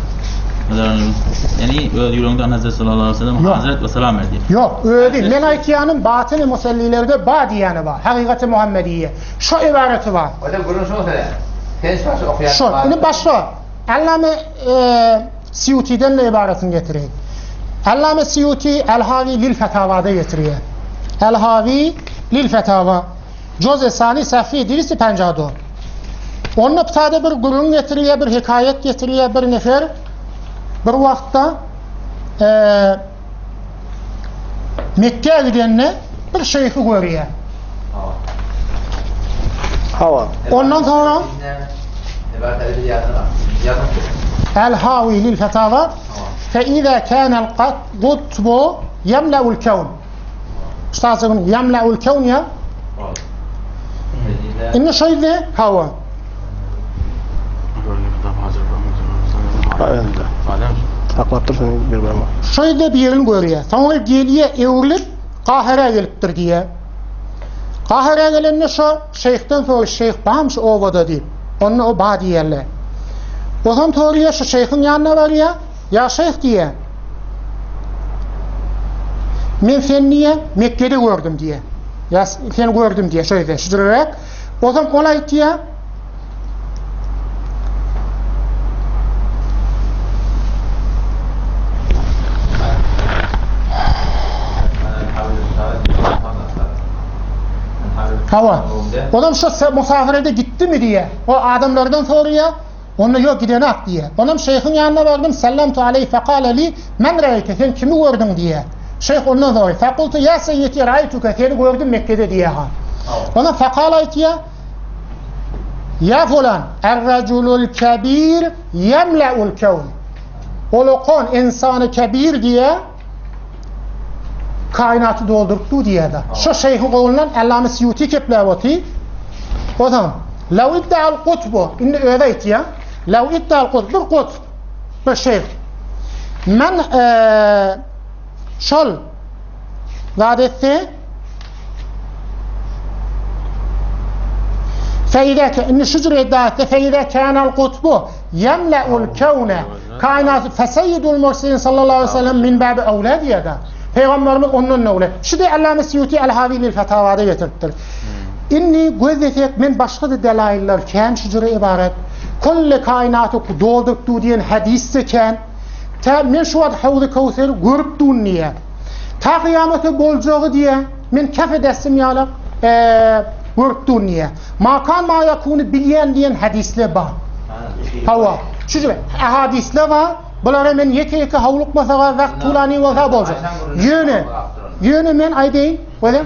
Ýani öz ýüregiňde Ana Hazreti sallallahu aleyhi ve sellem Hazret we salam berdi. Ýok, özi men aýtýanym batyny musallilerde ba diýýäni bar. Hakykaty Muhammediýe. Şo ybareti bar. Hocam gürrüň şo sene. Sen şu başy okýan. Şol. Indi başga. Allame Siýutiden de ybaretini getirýär. Allame Siýuti El-Hawi lil Fetawada getirýär. El-Hawi lil Fetawa. Joze Sani Safi dirisi penjado. Onda ptada bir gürrüň getirýär, bir hekaýat getirýär bir nefer bir wagtda e, Mekge gidende bir şeýhi görýär. Hawa. Ondan sonra El Hawi lil Fetava fe iza kana al qutbu yemla'ul kevn. Ustazyň ýamlaul kewn ýa. Indi şeýle hawa. Saklap dursun bir barma. Şeýle birini görýär. Soňra gelýär, öwrülip Kahire gelipdir diýýär. Kahire gelende şo şeýhden soraýar, şeýh barmy şu obada diýip. Onda o bar diýýärler. Ozan soraýar, şu şeýhiň ýanyna barýar. Ýa şeýh diýýär. Men seni diýýär, Mekgede gördüm diýýär. Ýa seni gördüm diýýär, şeýle, şujuräk. Ozam ol aýtýar. Hawa. Ozam şu musafirede gitdimi diýýär. O adamlardan soraýar. Onda ýok gidenak diýýär. Onam şeýhiň ýanyna bardym, sallamtu aleýhi fekale li, men raýte, sen kimi gördüň diýýär. Şeýh ondan soraýar, fekultu ýa seýýidi raýtuke, seni gördüm Mekgede diýýär ha. Onam fekale aýtýar, ýa fulan, er-rajulul kebir ýemleul kewn. Ol okan ynsany kebir diýýär, kainaty dolduryp dur diýýär-de. Şo şeýhiň golundan Allame Siýuti kepläp otyr. Ozan, Law iddaal kutbu, indi özi aýtýar, Law iddaal kutb, bir kutb, bir şeýh. Men şol zat etse, Feýde, indi şu jür iddia etse, feýde kânel kutbu ýemleul kewne Kainat feseyyidul murselin sallallahu aleyhi ve sellem min babi awla diýýär-de. Pygamberimiz ondan da uly. Şu de Allame Siýuti El-Hawi lil Fetawada getiripdir. Indi göz etsek men başga-da delaýyllar kän şu jüre ybarat. Kulle kainaty dolduryp dur diýen hadys-de kän. Tä men şu wagt Hawzy Köwseri görüp durun diýýär. Ta kyýamata boljagy diýýär. Men kefe dessim ýalak görüp durun diýýär. Makan ma ýakuny bilýän diýen hadyslar bar. Hawa. Şu jüre hadyslar bar. Bulara men ýeke-ýeke howlukmasaga wagt tulany bolsa boljak. Ýöne, ýöne men aýdaýyn, wele.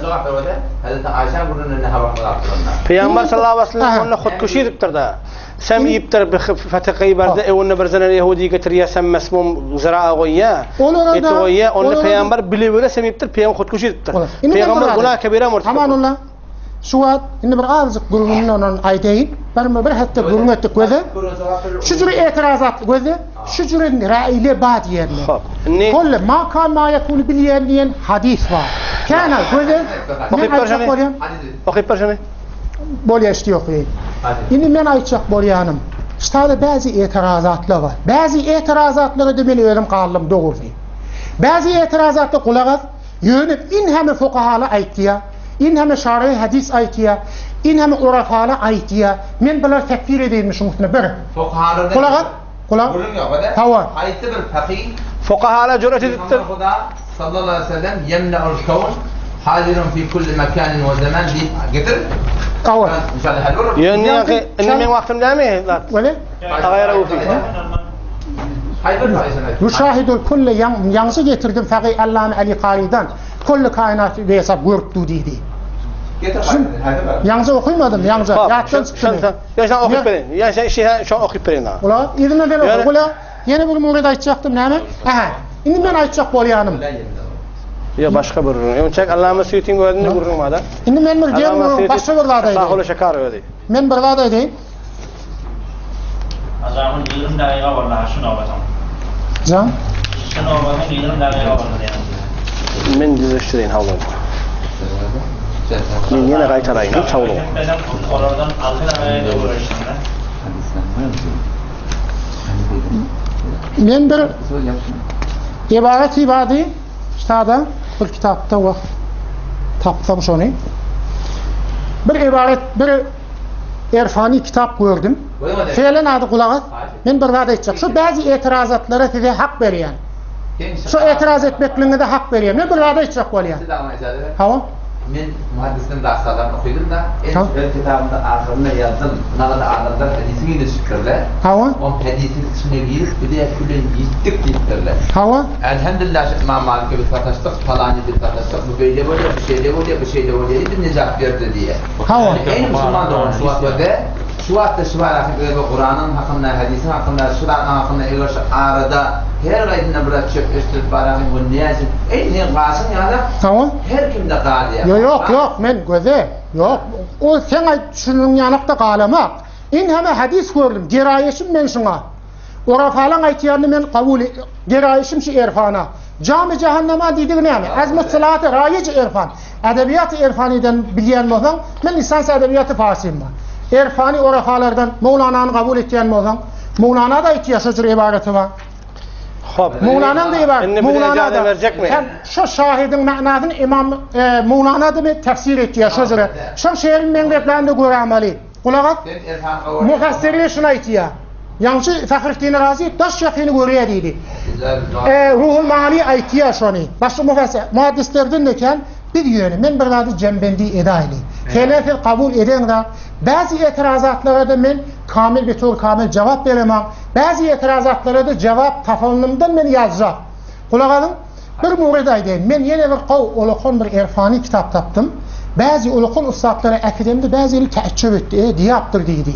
Pygamber sallallahu aleyhi ve sellem onda hutkuş edipdir-de. Sem iýipdir bir fetih Hybarda öwünde bir zenen ýehudi getirýär, sem mesmum zira goýýar. Eti goýýar. Onda pygamber bile-bile sem iýipdir, pygamber hutkuş edipdir. Pygamber günah kebire murtakip. Amanullah. Şu wagt indi bir azajyk gürrüňini ondan aýdaýyn. Bir bir hepde gürrüň etdik göze. Şu jüre etiraz atly göze. Şu jüre raýle ba diýerler. Hop. Indi Kolle ma kan ma yakunu bilýän diýen hadys bar. Kana göze. Okyp ber şony. Okyp ber şony. Bolýa işte okaýyn. Indi men aýtjak bolýanym. Ştada bäzi etirazatlar bar. Bäzi etirazatlara-da men özüm galdym dogrusy. Bäzi etirazatlar gulak as, ýöne in heme fukahalar aýtýar, in heme şaryhy hadis aýtýar, in heme urafalar aýtýar. Men bulary tekfir edeýinmi şuň üstüne bir. Fukahalardan Gulak as, gulak. Gürrüň ýok, ede. Hawa. Haýsy bir fakyh Fukahalar jüret edipdir. Pygamber Huda sallallahu aleyhi ve sellem yemne'ul kevn hazirun fi kulli mekanin we zaman diýip getir. Hawa. İnşallah hal bolar. Ýöne ýaňky indi meň wagtym dälmi zat? Weli? Tagaýra Ufi. Haýsy bir fakyh sen? Müşahidul kulle ýaňsy getirdim fakyh Allame Ali Karydan. Kulli kainat hesap görüp du diýdi. Getir haýsy bir? Ýaňsy okymadym, ýaňsy. Ýatdan çykdy. Ýa sen okyp berin. Ýa sen şeýle şo okyp berin. Ula, yzyna sen oky. Ula, ýene bir murid aýtjakdym näme? Aha. Indi men aýtjak bolýanym. Ýa başga bir gürrüň. Öňçäk Allama Süýütiň özünde gürrüň bar-da. Indi men bir geň gürrüň, başga bir zat aýdaýyn. Sahul Şekar özi. Men bir zat aýdaýyn. Ajabyň 20 dagyga boldy ha şu nobatyň. Jan? Şu nobatyň 20 dagyga boldy diýýän. Men düzeşdireýin hawluň. Men ýene gaýtaraýyn hiç hawluň. Olardan 6 dagyga öwreşdim. Men bir ibaret ibady ştada bir kitapda wah tapsam şony. Bir ibaret bir erfani kitap gördüm. Feýlen ady gulak as. Men bir zat aýtjak. Şu bäzi etirazatlara size hak berýän. Şu etiraz etmekligiňize hak berýän. Men bir zat aýtjak bolýan. Hawa. Men muhaddisden daşlardan okydym da, en öz kitabymda ahyrynda ýazdym. Nagada adamlar hadisiň ýüzüne çykypdyrlar. Hawa. Oň hadisiň içine girip, bize külen ýitdik diýipdirler. Hawa. Elhamdülillah şu Imam Malike biz sataşdyk, palany biz sataşdyk, bu beýle bolýar, bu şeýle bolýar, bu şeýle bolýar diýip biz nejat berdi diýýär. Hawa. Eý musulman dogan şu wagt we şu wagtda şu barada eger bu Kuranyň hakynda, hadisiň hakynda, şu zatlaryň hakynda eger şu arada her gaýsynda biraz çöp eşdirip baraýyn bu näçe eý sen gaşyň ýaly Hawa. her kimde galýar. Ýok ýok ýok men göze ýok o seň aýt şunuň ýanakda galamak. In heme hadis gördüm geraýeşim men şuňa. Orafalaň aýtýanyny men kabul geraýeşim şu erfana. Jamy jahannama diýdigi näme? Az mustalahaty raýyj erfan. Edebiýaty erfanydan bilýän bolsaň, men lisans edebiýaty farsym bar. Erfany orafalardan Mowlanany kabul etýän bolsaň, Mowlana da aýtýar şo jür ybaraty bar. Hop. Mowlanaň da ibarat. Indi bize ijaza berjekmi? Hem şo şahidiň manasyny Imam Mowlana da tefsir etýär şo jüre. Şoň şeýrin meňzeplerini görämeli. Gulak as. Mufassirler şuny aýtýar. Ýaňky Fahreddin Razy daş ýakyny görýär diýdi. E, Ruhul Maani aýtýar şony. Başga mufassir, muhaddislerden de kän biz ýöne men bir zady jembendi edaýly. Hele siz kabul edeňde bäzi etirazatlara da men kamil bir tur kamil jawap beremem. Bäzi etirazatlara da jawap tapanymdan men ýazjak. Gulak asyň. Bir murid aýdaýyn, men ýene bir gowy ulakan bir erfani kitap tapdym. Bäzi ulakan ussatlara äkidemde bäzi eli täjjüp etdi, e, diýapdyr diýdi.